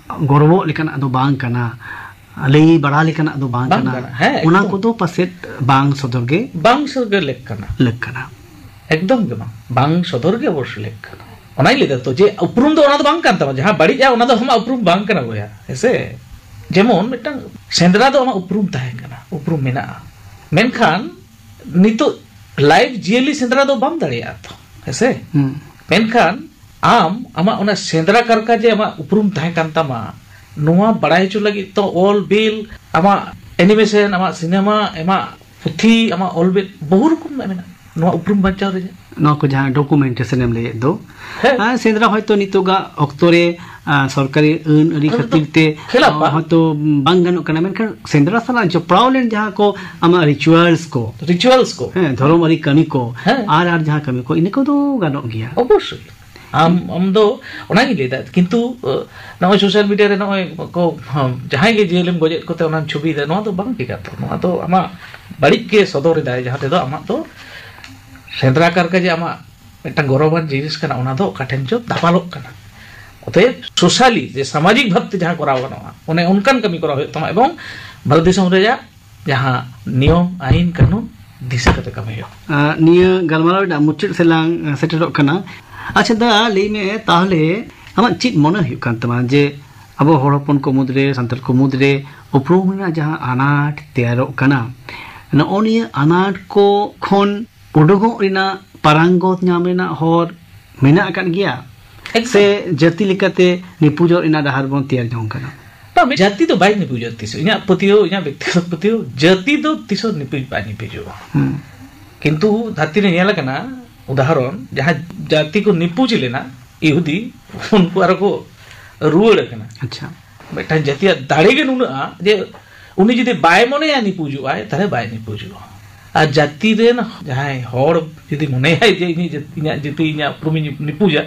ᱜᱚᱨᱵᱚᱜ ᱞᱮᱠᱟᱱᱟᱜ ᱫᱚ ᱵᱟᱝ ᱠᱟᱱᱟ, ᱞᱟᱹᱭ ᱵᱟᱲᱟ ᱞᱮᱠᱟᱱᱟᱜ ᱫᱚ ᱵᱟᱝ ᱵᱟᱝ ᱠᱟᱱᱟ, ᱠᱟᱱᱟ, ᱦᱮᱸ, ᱚᱱᱟ ᱮᱠᱫᱚᱢ᱾ ᱠᱚᱫᱚ ᱯᱟᱥᱮᱫ ᱵᱟᱝ ᱥᱚᱫᱚᱨ ᱜᱮ ᱵᱟᱝ ᱥᱚᱫᱚᱨ ᱜᱮ ᱞᱮᱠ ᱠᱟᱱᱟ᱾ ᱞᱮᱠ ᱠᱟᱱᱟ᱾ ᱮᱠᱫᱚᱢ ᱜᱮ ᱵᱟᱝ, ᱵᱟᱝ ᱥᱚᱫᱚᱨ ᱜᱮ ᱚᱵᱚᱥᱥᱳᱭ ᱞᱮᱠ ᱠᱟᱱᱟ᱾ ᱚᱱᱟᱧ ᱞᱟᱹᱭ ᱫᱟ ᱛᱚ, ᱡᱮ ᱩᱯᱨᱩᱢ ᱫᱚ ᱚᱱᱟ ᱫᱚ ᱵᱟᱝ ᱠᱟᱱ ᱛᱟᱢᱟ, ᱡᱟᱦᱟᱸ ᱵᱟᱹᱲᱤᱡᱼᱟ ᱚᱱᱟ ᱫᱚ ᱟᱢᱟᱜ ᱩᱯᱨᱩᱢ ᱵᱟᱝ ᱠᱟᱱᱟ ᱵᱚᱭᱦᱟ, ᱦᱮᱸᱥᱮ? ᱡᱮᱢᱚᱱ ᱢᱤᱫᱴᱟᱝ ᱥᱮᱸᱫᱽᱨᱟ ᱫᱚ ᱟᱢᱟᱜ ᱩᱯᱨᱩᱢ ᱛᱟᱦᱮᱸ ᱠᱟᱱᱟ, ᱩᱯᱨᱩᱢ ᱢᱮᱱᱟᱜᱼᱟ, ᱢᱮᱱᱠᱷᱟᱱ ᱱᱤᱛᱚᱜ ᱞᱟᱭᱤᱵᱷ ᱡᱤᱭᱟᱹᱞᱤ ᱥᱮᱸᱫᱽᱨᱟ ᱫᱚ ᱵᱟᱢ ᱫᱟᱲᱮᱭᱟᱜᱼᱟ ᱛᱚ, ᱦᱮᱸᱥᱮ? ᱦᱩᱸ᱾ ᱢᱮᱱᱠᱷᱟᱱ ᱟᱢ ᱟᱢᱟᱜ ᱚᱱᱟ ᱥᱮᱸᱫᱽᱨᱟ ᱠᱟᱨᱠᱟ ᱡᱮ ᱟᱢᱟᱜ ᱩᱯᱨᱩᱢ ᱛᱟᱦᱮᱸ ᱠᱟᱱ ᱛᱟᱢᱟ, ᱱᱚᱣᱟ ᱵᱟᱲᱟᱭ ᱦᱚᱪᱚ ᱞᱟᱹᱜᱤᱫ ᱛᱚ ᱚᱞ ᱵᱤᱞ, ᱟᱢᱟᱜ ᱮᱱᱤᱢᱮᱥᱚᱱ, ᱟᱢᱟᱜ ᱥᱤᱱᱮᱢᱟ, ᱟᱢᱟᱜ ᱯᱩᱛᱷᱤ, ᱟᱢᱟᱜ ᱚᱞ ᱵᱤᱞ, ᱵᱚᱦᱩ ᱨᱚᱠᱚᱢ ᱢᱮᱱᱟᱜᱼᱟ ᱱᱚᱣᱟ ᱩᱯᱨᱩᱢ ᱵᱟᱧᱪᱟᱣ ᱨᱮᱭᱟᱜ᱾ ᱱᱚᱣᱟ ᱠᱚ ᱡᱟᱦᱟᱸ ᱰᱚᱠᱩᱢᱮᱱᱴᱮᱥᱚᱱ ᱮᱢ ᱞᱟᱹᱭᱮᱫ ᱫᱚ, ᱦᱮᱸ᱾ ᱟᱨ ᱥᱮᱸᱫᱽᱨᱟ ᱦᱚᱭᱛᱳ ᱱᱤᱛᱚᱜᱟᱜ ᱚᱠᱛᱚ ᱨᱮ, ᱟᱨ ᱥᱚᱨᱠᱟᱨᱤ ᱟᱹᱱ ᱟᱹᱨᱤ ᱚᱱᱟ ᱫᱚ ᱠᱷᱟᱹᱛᱤᱨ ᱛᱮ, ᱠᱷᱮᱞᱟᱯᱟ᱾ ᱟᱨ ᱦᱚᱭᱛᱳ ᱵᱟᱝ ᱜᱟᱱᱚᱜ ᱠᱟᱱᱟ, ᱢᱮᱱᱠᱷᱟᱱ ᱥᱮᱸᱫᱽᱨᱟ ᱥᱟᱞᱟᱜ ᱡᱚᱯᱲᱟᱣ ᱞᱮᱱ ᱡᱟᱦᱟᱸ ᱠᱚ ᱟᱢᱟᱜ ᱨᱤᱪᱩᱣᱟᱞᱥ ᱠᱚ, ᱨᱤᱪᱩᱣᱟᱞᱥ ᱠᱚ᱾ ᱦᱮᱸ, ᱫᱷᱚᱨᱚᱢ ᱟᱹᱨᱤ ᱠᱟᱹᱢᱤ ᱠᱚ, ᱦᱮᱸ᱾ ᱟᱨ, ᱟᱨ ᱡᱟᱦᱟᱸ ᱠᱟᱹᱢᱤ ᱠᱚ, ᱤᱱᱟᱹ ᱠᱚᱫᱚ ᱜᱟᱱᱚᱜ ᱜᱮᱭᱟ᱾ ᱚᱵᱚᱥᱥᱳᱭ᱾ ᱟᱢ, ᱟᱢ ᱫᱚ ᱚᱱᱟᱜᱤᱧ ᱞᱟᱹᱭᱫᱟ, ᱠᱤᱱᱛᱩ, ᱟᱹ, ᱱᱚᱜᱼᱚᱭ ᱥᱳᱥᱟᱞ ᱢᱤᱰᱤᱭᱟ ᱨᱮ ᱱᱚᱜᱼᱚᱭ ᱠᱚ, ᱦᱚᱸ, ᱡᱟᱦᱟᱸᱭ ᱜᱮ ᱡᱤᱭᱟᱹᱞᱤᱢ ᱜᱚᱡᱮᱫ ᱠᱚᱛᱮ ᱚᱱᱟᱢ ᱪᱷᱚᱵᱤᱭᱮᱫᱟ, ᱱᱚᱣᱟ ᱫᱚ ᱵᱟᱝ ᱴᱷᱤᱠᱟ ᱛᱚ᱾ ᱱᱚᱣᱟ ᱫᱚ ᱟᱢᱟᱜ ᱵᱟᱹᱲᱤᱡ ᱜᱮ ᱥᱚᱫᱚᱨ ᱮᱫᱟᱭ, ᱡᱟᱦᱟᱸ ᱛᱮᱫᱚ ᱟᱢᱟᱜ ᱫᱚ ᱥᱮᱸᱫᱽᱨᱟ ᱠᱟᱨᱠᱟ ᱡᱮ ᱟᱢᱟᱜ ᱢᱤᱫᱴᱟᱝ ᱜᱚᱨᱚᱵᱟᱱ ᱡᱤᱱᱤᱥ ᱠᱟᱱᱟ, ᱚᱱᱟ ᱫᱚ ᱚᱠᱟ ᱴᱷᱮᱱ ᱪᱚ ᱫᱟᱯᱟᱞᱚᱜ ᱠᱟᱱᱟ᱾ ᱚᱛᱚᱮᱵ ᱥᱳᱥᱟᱞᱤ ᱡᱮ ᱥᱟᱢᱟᱡᱤᱠ ᱵᱷᱟᱵᱽᱛᱮ ᱡᱟᱦᱟᱸ ᱠᱚᱨᱟᱣ ᱜᱟᱱᱚᱜᱼᱟ, ᱚᱱᱮ ᱚᱱᱠᱟᱱ ᱠᱟᱹᱢᱤ ᱠᱚᱨᱟᱣ ᱦᱩᱭᱩᱜ ᱛᱟᱢᱟ, ᱮᱵᱚᱝ ᱵᱷᱟᱨᱚᱛ ᱫᱤᱥᱚᱢ ᱨᱮᱭᱟᱜ ᱡᱟᱦᱟᱸ ᱱᱤᱭᱚᱢ, ᱟᱹᱭᱤᱱ, ᱠᱟᱹᱱᱩᱱ ᱫᱤᱥᱟᱹ ᱠᱟᱛᱮ ᱠᱟᱹᱢᱤ ᱦᱩᱭᱩᱜᱼᱟ᱾ ᱟᱨ ᱱᱤᱭᱟᱹ ᱜᱟᱞᱢᱟᱨᱟᱣ ᱨᱮᱱᱟᱜ ᱢᱩᱪᱟᱹᱫ ᱥᱮᱫ ᱞᱟᱝ ᱥᱮᱴᱮᱨᱚᱜ ᱠᱟᱱᱟ᱾ ᱟᱪᱪᱷᱟ ᱫᱟ, ᱞᱟᱹᱭ ᱢᱮ ᱛᱟᱦᱚᱞᱮ, ᱟᱢᱟᱜ ᱪᱮᱫ ᱢᱚᱱᱮ ᱦᱩᱭᱩᱜ ᱠᱟᱱ ᱛᱟᱢᱟ ᱡᱮ ᱟᱵᱚ ᱦᱚᱲ ᱦᱚᱯᱚᱱ ᱠᱚ ᱢᱩᱫᱽᱨᱮ, ᱥᱟᱱᱛᱟᱲ ᱠᱚ ᱢᱩᱫᱽᱨᱮ ᱩᱯᱨᱩᱢ ᱨᱮᱱᱟᱜ ᱡᱟᱦᱟᱸ ᱟᱱᱟᱴ ᱛᱮᱭᱟᱨᱚᱜ ᱠᱟᱱᱟ, ᱱᱚᱜᱼᱚ ᱱᱤᱭᱟᱹ ᱟᱱᱟᱴ ᱠᱚ ᱠᱷᱚᱱ ᱩᱰᱩᱠᱚᱜ ᱨᱮᱱᱟᱜ ᱯᱟᱨᱟᱝᱜᱚᱛ ᱧᱟᱢ ᱨᱮᱱᱟᱜ ᱦᱚᱨ ᱢᱮᱱᱟᱜ ᱟᱠᱟᱫ ᱜᱮᱭᱟ? ᱮᱠᱫᱚᱢ᱾ ᱥᱮ ᱡᱟᱹᱛᱤ ᱞᱮᱠᱟᱛᱮ ᱱᱤᱯᱩᱡᱚᱜ ᱨᱮᱱᱟᱜ ᱰᱟᱦᱟᱨ ᱵᱚᱱ ᱛᱮᱭᱟᱨ ᱡᱚᱝ ᱠᱟᱱᱟ? ᱵᱟᱝ, ᱡᱟᱹᱛᱤ ᱫᱚ ᱵᱟᱭ ᱱᱤᱯᱩᱡᱚᱜᱼᱟ ᱛᱤᱥ ᱦᱚᱸ᱾ ᱤᱧᱟᱹᱜ ᱯᱟᱹᱛᱭᱟᱹᱣ, ᱤᱧᱟᱹᱜ ᱵᱮᱠᱛᱤᱜᱚᱛ ᱯᱟᱹᱛᱭᱟᱹᱣ, ᱡᱟᱹᱛᱤ ᱫᱚ ᱛᱤᱥ ᱦᱚᱸ ᱱᱤᱯᱩᱡ ᱵᱟᱭ ᱱᱤᱯᱩᱡᱚᱜᱼᱟ᱾ ᱦᱩᱸ᱾ ᱠᱤᱱᱛᱩ ᱫᱷᱟᱹᱨᱛᱤ ᱨᱮ ᱧᱮᱞ ᱟᱠᱟᱱᱟ, ᱩᱫᱟᱦᱚᱨᱚᱱ, ᱡᱟᱦᱟᱸ ᱡᱟᱹᱛᱤ ᱠᱚ ᱱᱤᱯᱩᱡ ᱞᱮᱱᱟ, ᱤᱦᱩᱫᱤ, ᱩᱱᱠᱩ ᱟᱨᱚ ᱠᱚ ᱨᱩᱣᱟᱹᱲ ᱟᱠᱟᱱᱟ᱾ ᱟᱪᱪᱷᱟ᱾ ᱢᱤᱫᱴᱟᱝ ᱡᱟᱹᱛᱤᱭᱟᱜ ᱫᱟᱲᱮ ᱜᱮ ᱱᱩᱱᱟᱹᱜᱼᱟ ᱡᱮ ᱩᱱᱤ ᱡᱩᱫᱤ ᱵᱟᱭ ᱢᱚᱱᱮᱭᱟ ᱱᱤᱯᱩᱡᱚᱜᱼᱟᱭ, ᱛᱟᱦᱞᱮ ᱵᱟᱭ ᱱᱤᱯᱩᱡᱚᱜᱼᱟ᱾ ᱟᱨ ᱡᱟᱹᱛᱤ ᱨᱮᱱ ᱡᱟᱦᱟᱸᱭ ᱦᱚᱲ ᱡᱩᱫᱤ ᱢᱚᱱᱮᱭᱟᱭ ᱡᱮ ᱤᱧᱤᱡ ᱡᱟᱹᱛ-, ᱤᱧᱟᱹᱜ ᱡᱟᱹᱛᱤ, ᱤᱧᱟᱹᱜ ᱩᱯᱨᱩᱢᱤᱧ ᱱᱤᱯᱩᱡᱟ,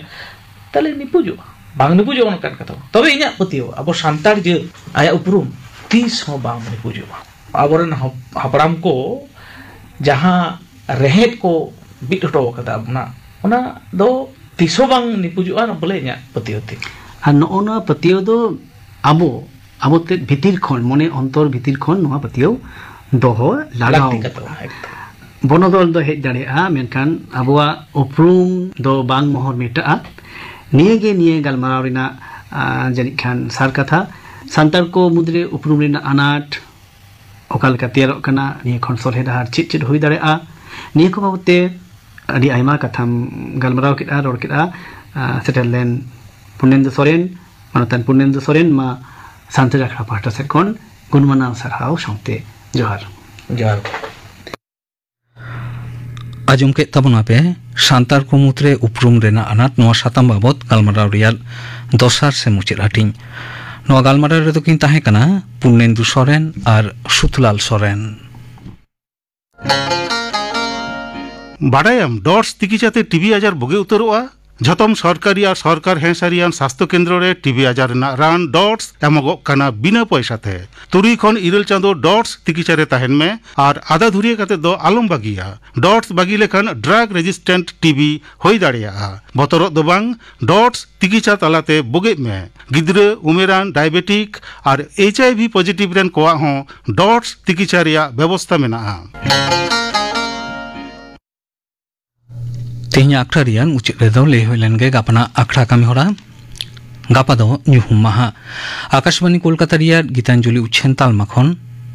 ᱛᱟᱦᱞᱮ ᱱᱤᱯᱩᱡᱚᱜᱼᱟ᱾ ᱵᱟᱝ ᱱᱤᱯᱩᱡᱚᱜᱼᱟ ᱚᱱᱠᱟᱱ ᱠᱟᱛᱷᱟ ᱵᱟᱝ᱾ ᱛᱚᱵᱮ ᱤᱧᱟᱹᱜ ᱯᱟᱹᱛᱭᱟᱹᱣ, ᱟᱵᱚ ᱥᱟᱱᱛᱟᱲ ᱡᱟᱹᱛ ᱟᱭᱟᱜ ᱩᱯᱨᱩᱢ ᱛᱤᱥ ᱦᱚᱸ ᱵᱟᱝ ᱱᱤᱯᱩᱡᱚᱜᱼᱟ᱾ ᱟᱵᱚᱨᱮᱱ ᱦᱟᱯ-, ᱦᱟᱯᱲᱟᱢ ᱠᱚ ᱡᱟᱦᱟᱸ ᱨᱮᱦᱮᱫ ᱠᱚ ᱵᱤᱫ ᱦᱚᱴᱚ ᱟᱠᱟᱫᱟ ᱵᱚᱱᱟ, ᱚᱱᱟ ᱫᱚ ᱛᱤᱥ ᱦᱚᱸ ᱵᱟᱝ ᱱᱤᱯᱩᱡᱚᱜᱼᱟ ᱵᱚᱞᱮ, ᱤᱧᱟᱹᱜ ᱯᱟᱹᱛᱭᱟᱹᱣ ᱛᱮ᱾ ᱟᱨ ᱱᱚᱜᱼᱚ ᱱᱚᱣᱟ ᱯᱟᱹᱛᱭᱟᱹᱣ ᱫᱚ ᱟᱵᱚ, ᱟᱵᱚ ᱛᱮᱫ ᱵᱷᱤᱛᱤᱨ ᱠᱷᱚᱱ, ᱢᱚᱱᱮ ᱚᱱᱛᱚᱨ ᱵᱷᱤᱛᱤᱨ ᱠᱷᱚᱱ ᱱᱚᱣᱟ ᱯᱟᱹᱛᱭᱟᱹᱣ ᱫᱚᱦᱚ ᱞᱟᱜᱟᱣ ᱞᱟᱹᱠᱛᱤ ᱠᱟᱱᱟ᱾ ᱠᱟᱛᱷᱟ, ᱮᱠᱫᱚᱢ᱾ ᱵᱚᱱᱚᱫᱚᱞ ᱫᱚ ᱦᱮᱡ ᱫᱟᱲᱮᱭᱟᱜᱼᱟ, ᱢᱮᱱᱠᱷᱟᱱ ᱟᱵᱚᱣᱟᱜ ᱩᱯᱨᱩᱢ ᱫᱚ ᱵᱟᱝ ᱢᱚᱦᱚᱨ ᱢᱮᱴᱟᱜᱼᱟ᱾ ᱱᱤᱭᱟᱹ ᱜᱮ ᱱᱤᱭᱟᱹ ᱜᱟᱞᱢᱟᱨᱟᱣ ᱨᱮᱱᱟᱜ, ᱟᱸ, ᱡᱟᱹᱱᱤᱡ ᱠᱷᱟᱱ ᱥᱟᱨ ᱠᱟᱛᱷᱟ᱾ ᱥᱟᱱᱛᱟᱲ ᱠᱚ ᱢᱩᱫᱽᱨᱮ ᱩᱯᱨᱩᱢ ᱨᱮᱱᱟᱜ ᱟᱱᱟᱴ ᱚᱠᱟ ᱞᱮᱠᱟ ᱛᱮᱭᱟᱨᱚᱜ ᱠᱟᱱᱟ, ᱱᱤᱭᱟᱹ ᱠᱷᱚᱱ ᱥᱚᱞᱦᱮ ᱰᱟᱦᱟᱨ ᱪᱮᱫ ᱪᱮᱫ ᱦᱩᱭ ᱫᱟᱲᱮᱭᱟᱜᱼᱟ, ᱱᱤᱭᱟᱹ ᱠᱚ ᱵᱟᱵᱚᱛ ᱛᱮ ᱟᱹᱰᱤ ᱟᱭᱢᱟ ᱠᱟᱛᱷᱟᱢ ᱜᱟᱞᱢᱟᱨᱟᱣ ᱠᱮᱫᱼᱟ, ᱨᱚᱲ ᱠᱮᱫᱼᱟ᱾ ᱟᱸ, ᱥᱮᱴᱮᱨ ᱞᱮᱱ ᱯᱩᱨᱱᱮᱱᱫᱩ ᱥᱚᱨᱮᱱ, ᱢᱟᱱᱚᱛᱟᱱ ᱯᱩᱨᱱᱮᱱᱫᱩ ᱥᱚᱨᱮᱱ, ᱢᱟ ᱥᱟᱱᱛᱟᱲ ᱟᱠᱷᱲᱟ ᱯᱟᱦᱴᱟ ᱥᱮᱫ ᱠᱷᱚᱱ ᱜᱩᱱᱢᱟᱱᱟᱣ ᱥᱟᱨᱦᱟᱣ ᱥᱟᱶᱛᱮ ᱡᱚᱦᱟᱨ᱾ ᱡᱚᱦᱟᱨ᱾ ᱟᱸᱡᱚᱢ ᱠᱮᱫ ᱛᱟᱵᱚᱱᱟ ᱯᱮ ᱥᱟᱱᱛᱟᱲ ᱠᱚ ᱢᱩᱫᱽᱨᱮ ᱩᱯᱨᱩᱢ ᱨᱮᱱᱟᱜ ᱟᱱᱟᱴ, ᱱᱚᱣᱟ ᱥᱟᱛᱟᱢ ᱵᱟᱵᱚᱛ ᱜᱟᱞᱢᱟᱨᱟᱣ ᱨᱮᱭᱟᱜ ᱫᱚᱥᱟᱨ ᱥᱮ ᱢᱩᱪᱟᱹᱫ ᱦᱟᱹᱴᱤᱧ᱾ ᱱᱚᱣᱟ ᱜᱟᱞᱢᱟᱨᱟᱣ ᱨᱮᱫᱚ ᱠᱤᱱ ᱛᱟᱦᱮᱸ ᱠᱟᱱᱟ ᱯᱩᱨᱱᱮᱱᱫᱩ ᱥᱚᱨᱮᱱ ᱟᱨ ᱥᱩᱛᱞᱟᱞ ᱥᱚᱨᱮᱱ᱾ ᱵᱟᱰᱟᱭᱟᱢ, ᱰᱚᱴᱥ ᱛᱤᱠᱤᱪᱟᱛᱮ ᱴᱤᱵᱤ ᱟᱡᱟᱨ ᱵᱩᱜᱤ ᱩᱛᱟᱹᱨᱚᱜᱼᱟ? ᱡᱷᱚᱛᱚᱢ ᱥᱚᱨᱠᱟᱨᱤ ᱟᱨ ᱥᱚᱨᱠᱟᱨ ᱦᱮᱸ ᱥᱟᱹᱨᱤᱭᱟᱱ ᱥᱟᱥᱛᱷᱚ ᱠᱮᱱᱫᱨᱚ ᱨᱮ ᱴᱤᱵᱤ ᱟᱡᱟᱨ ᱨᱮᱱᱟᱜ ᱨᱟᱱ ᱰᱚᱴᱥ ᱮᱢᱚᱜᱚᱜ ᱠᱟᱱᱟ ᱵᱤᱱᱟᱹ ᱯᱚᱭᱥᱟ ᱛᱮ᱾ ᱛᱩᱨᱩᱭ ᱠᱷᱚᱱ ᱤᱨᱟᱹᱞ ᱪᱟᱸᱫᱚ ᱰᱚᱴᱥ ᱛᱤᱠᱤᱪᱟ ᱨᱮ ᱛᱟᱦᱮᱱ ᱢᱮ ᱟᱨ ᱟᱫᱟ ᱫᱷᱩᱨᱤᱭᱟᱹ ᱠᱟᱛᱮ ᱫᱚ ᱟᱞᱚᱢ ᱵᱟᱹᱜᱤᱭᱟ᱾ ᱰᱚᱴᱥ ᱵᱟᱹᱜᱤ ᱞᱮᱠᱷᱟᱱ ᱰᱨᱟᱜ ᱨᱮᱡᱤᱥᱴᱮᱱᱴ ᱴᱤᱵᱤ ᱦᱩᱭ ᱫᱟᱲᱮᱭᱟᱜᱼᱟ᱾ ᱵᱚᱛᱚᱨᱚᱜ ᱫᱚ ᱵᱟᱝ, ᱰᱚᱴᱥ ᱛᱤᱠᱤᱪᱟ ᱛᱟᱞᱟᱛᱮ ᱵᱩᱜᱤᱜ ᱢᱮ᱾ ᱜᱤᱫᱽᱨᱟᱹ, ᱩᱢᱮᱨᱟᱱ, ᱰᱟᱭᱟᱵᱮᱴᱤᱠ ᱟᱨ ᱮᱭᱤᱪ ᱟᱭ ᱵᱷᱤ ᱯᱚᱡᱤᱴᱤᱵᱷ ᱨᱮᱱ ᱠᱚᱣᱟᱜ ᱦᱚᱸ ᱰᱚᱴᱥ ᱛᱤᱠᱤᱪᱟ ᱨᱮᱭᱟᱜ ᱵᱮᱵᱚᱥᱛᱟ ᱢᱮᱱᱟᱜᱼᱟ᱾ ᱛᱮᱦᱮᱧᱟᱜ ᱟᱠᱷᱲᱟ ᱨᱮᱭᱟᱜ ᱢᱩᱪᱟᱹᱫ ᱨᱮᱫᱚ ᱞᱟᱹᱭ ᱦᱩᱭ ᱞᱮᱱ ᱜᱮ ᱜᱟᱯᱟᱱᱟᱜ ᱟᱠᱷᱲᱟ ᱠᱟᱹᱢᱤ ᱦᱚᱨᱟ᱾ ᱜᱟᱯᱟ ᱫᱚ ᱧᱩᱦᱩᱢ ᱢᱟᱦᱟ᱾ ᱟᱠᱟᱥᱵᱟᱱᱤ ᱠᱳᱞᱠᱟᱛᱟ ᱨᱮᱭᱟᱜ ᱜᱤᱛᱟᱧᱡᱚᱞᱤ ᱩᱪᱷᱟᱹᱱ ᱛᱟᱞᱢᱟ ᱠᱷᱚᱱ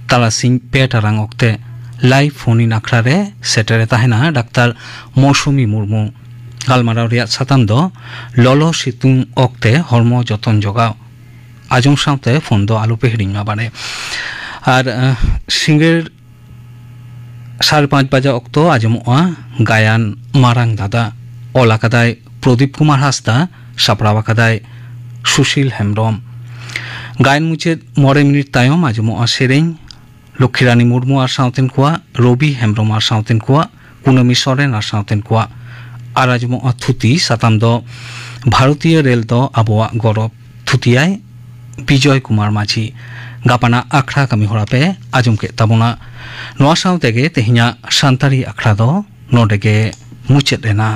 ᱛᱟᱨᱟᱥᱤᱧ ᱯᱮ ᱴᱟᱲᱟᱝ ᱚᱠᱛᱮ ᱞᱟᱭᱤᱵᱷ ᱯᱷᱳᱱ ᱤᱱ ᱟᱠᱷᱲᱟ ᱨᱮ ᱥᱮᱴᱮᱨᱮ ᱛᱟᱦᱮᱱᱟ ᱰᱟᱠᱛᱟᱨ ᱢᱳᱣᱥᱩᱢᱤ ᱢᱩᱨᱢᱩ᱾ ᱜᱟᱞᱢᱟᱨᱟᱣ ᱨᱮᱭᱟᱜ ᱥᱟᱛᱟᱢ ᱫᱚ ᱞᱚᱞᱚ ᱥᱤᱛᱩᱝ ᱚᱠᱛᱮ ᱦᱚᱲᱢᱚ ᱡᱚᱛᱚᱱ ᱡᱚᱜᱟᱣ᱾ ᱟᱸᱡᱚᱢ ᱥᱟᱶᱛᱮ ᱯᱷᱳᱱ ᱫᱚ ᱟᱞᱚ ᱯᱮ ᱦᱤᱲᱤᱧ ᱢᱟ ᱵᱟᱲᱮ᱾ ᱟᱨ, ᱟᱸ, ᱥᱤᱸᱜᱟᱹᱲ ᱥᱟᱲᱮ ᱯᱟᱸᱪ ᱵᱟᱡᱟ ᱚᱠᱛᱚ ᱟᱸᱡᱚᱢᱚᱜᱼᱟ ᱜᱟᱭᱟᱱ ᱢᱟᱨᱟᱝ ᱫᱟᱫᱟ᱾ ᱚᱞ ᱟᱠᱟᱫᱟᱭ ᱯᱨᱚᱫᱤᱯ ᱠᱩᱢᱟᱨ ᱦᱟᱸᱥᱫᱟ, ᱥᱟᱯᱲᱟᱣ ᱟᱠᱟᱫᱟᱭ ᱥᱩᱥᱤᱞ ᱦᱮᱢᱵᱨᱚᱢ᱾ ᱜᱟᱭᱟᱱ ᱢᱩᱪᱟᱹᱫ ᱢᱚᱬᱮ ᱢᱤᱱᱤᱴ ᱛᱟᱭᱚᱢ ᱟᱸᱡᱚᱢᱚᱜᱼᱟ ᱥᱮᱨᱮᱧ ᱞᱚᱠᱠᱷᱤᱨᱟᱱᱤ ᱢᱩᱨᱢᱩ ᱟᱨ ᱥᱟᱶᱛᱮᱱ ᱠᱚᱣᱟᱜ, ᱨᱚᱵᱤ ᱦᱮᱢᱵᱨᱚᱢ ᱟᱨ ᱥᱟᱶᱛᱮᱱ ᱠᱚᱣᱟᱜ, ᱠᱩᱱᱟᱹᱢᱤ ᱥᱚᱨᱮᱱ ᱟᱨ ᱥᱟᱶᱛᱮᱱ ᱠᱚᱣᱟᱜ᱾ ᱟᱨ ᱟᱸᱡᱚᱢᱚᱜᱼᱟ ᱛᱷᱩᱛᱤ, ᱥᱟᱛᱟᱢ ᱫᱚ ᱵᱷᱟᱨᱚᱛᱤᱭᱚ ᱨᱮᱞ ᱫᱚ ᱟᱵᱚᱣᱟᱜ ᱜᱚᱨᱚᱵ, ᱛᱷᱩᱛᱤᱭᱟᱭ ᱵᱤᱡᱚᱭ ᱠᱩᱢᱟᱨ ᱢᱟᱹᱡᱷᱤ᱾ ᱜᱟᱯᱟᱱᱟᱜ ᱟᱠᱷᱲᱟ ᱠᱟᱹᱢᱤ ᱦᱚᱨᱟ ᱯᱮ ᱟᱸᱡᱚᱢ ᱠᱮᱫ ᱛᱟᱵᱚᱱᱟ᱾ ᱱᱚᱣᱟ ᱥᱟᱶ ᱛᱮᱜᱮ ᱛᱮᱦᱮᱧᱟᱜ ᱥᱟᱱᱛᱟᱲᱤ ᱟᱠᱷᱲᱟ ᱫᱚ ᱱᱚᱰᱮ ᱜᱮ ᱢᱩᱪᱟᱹᱫ ᱮᱱᱟ᱾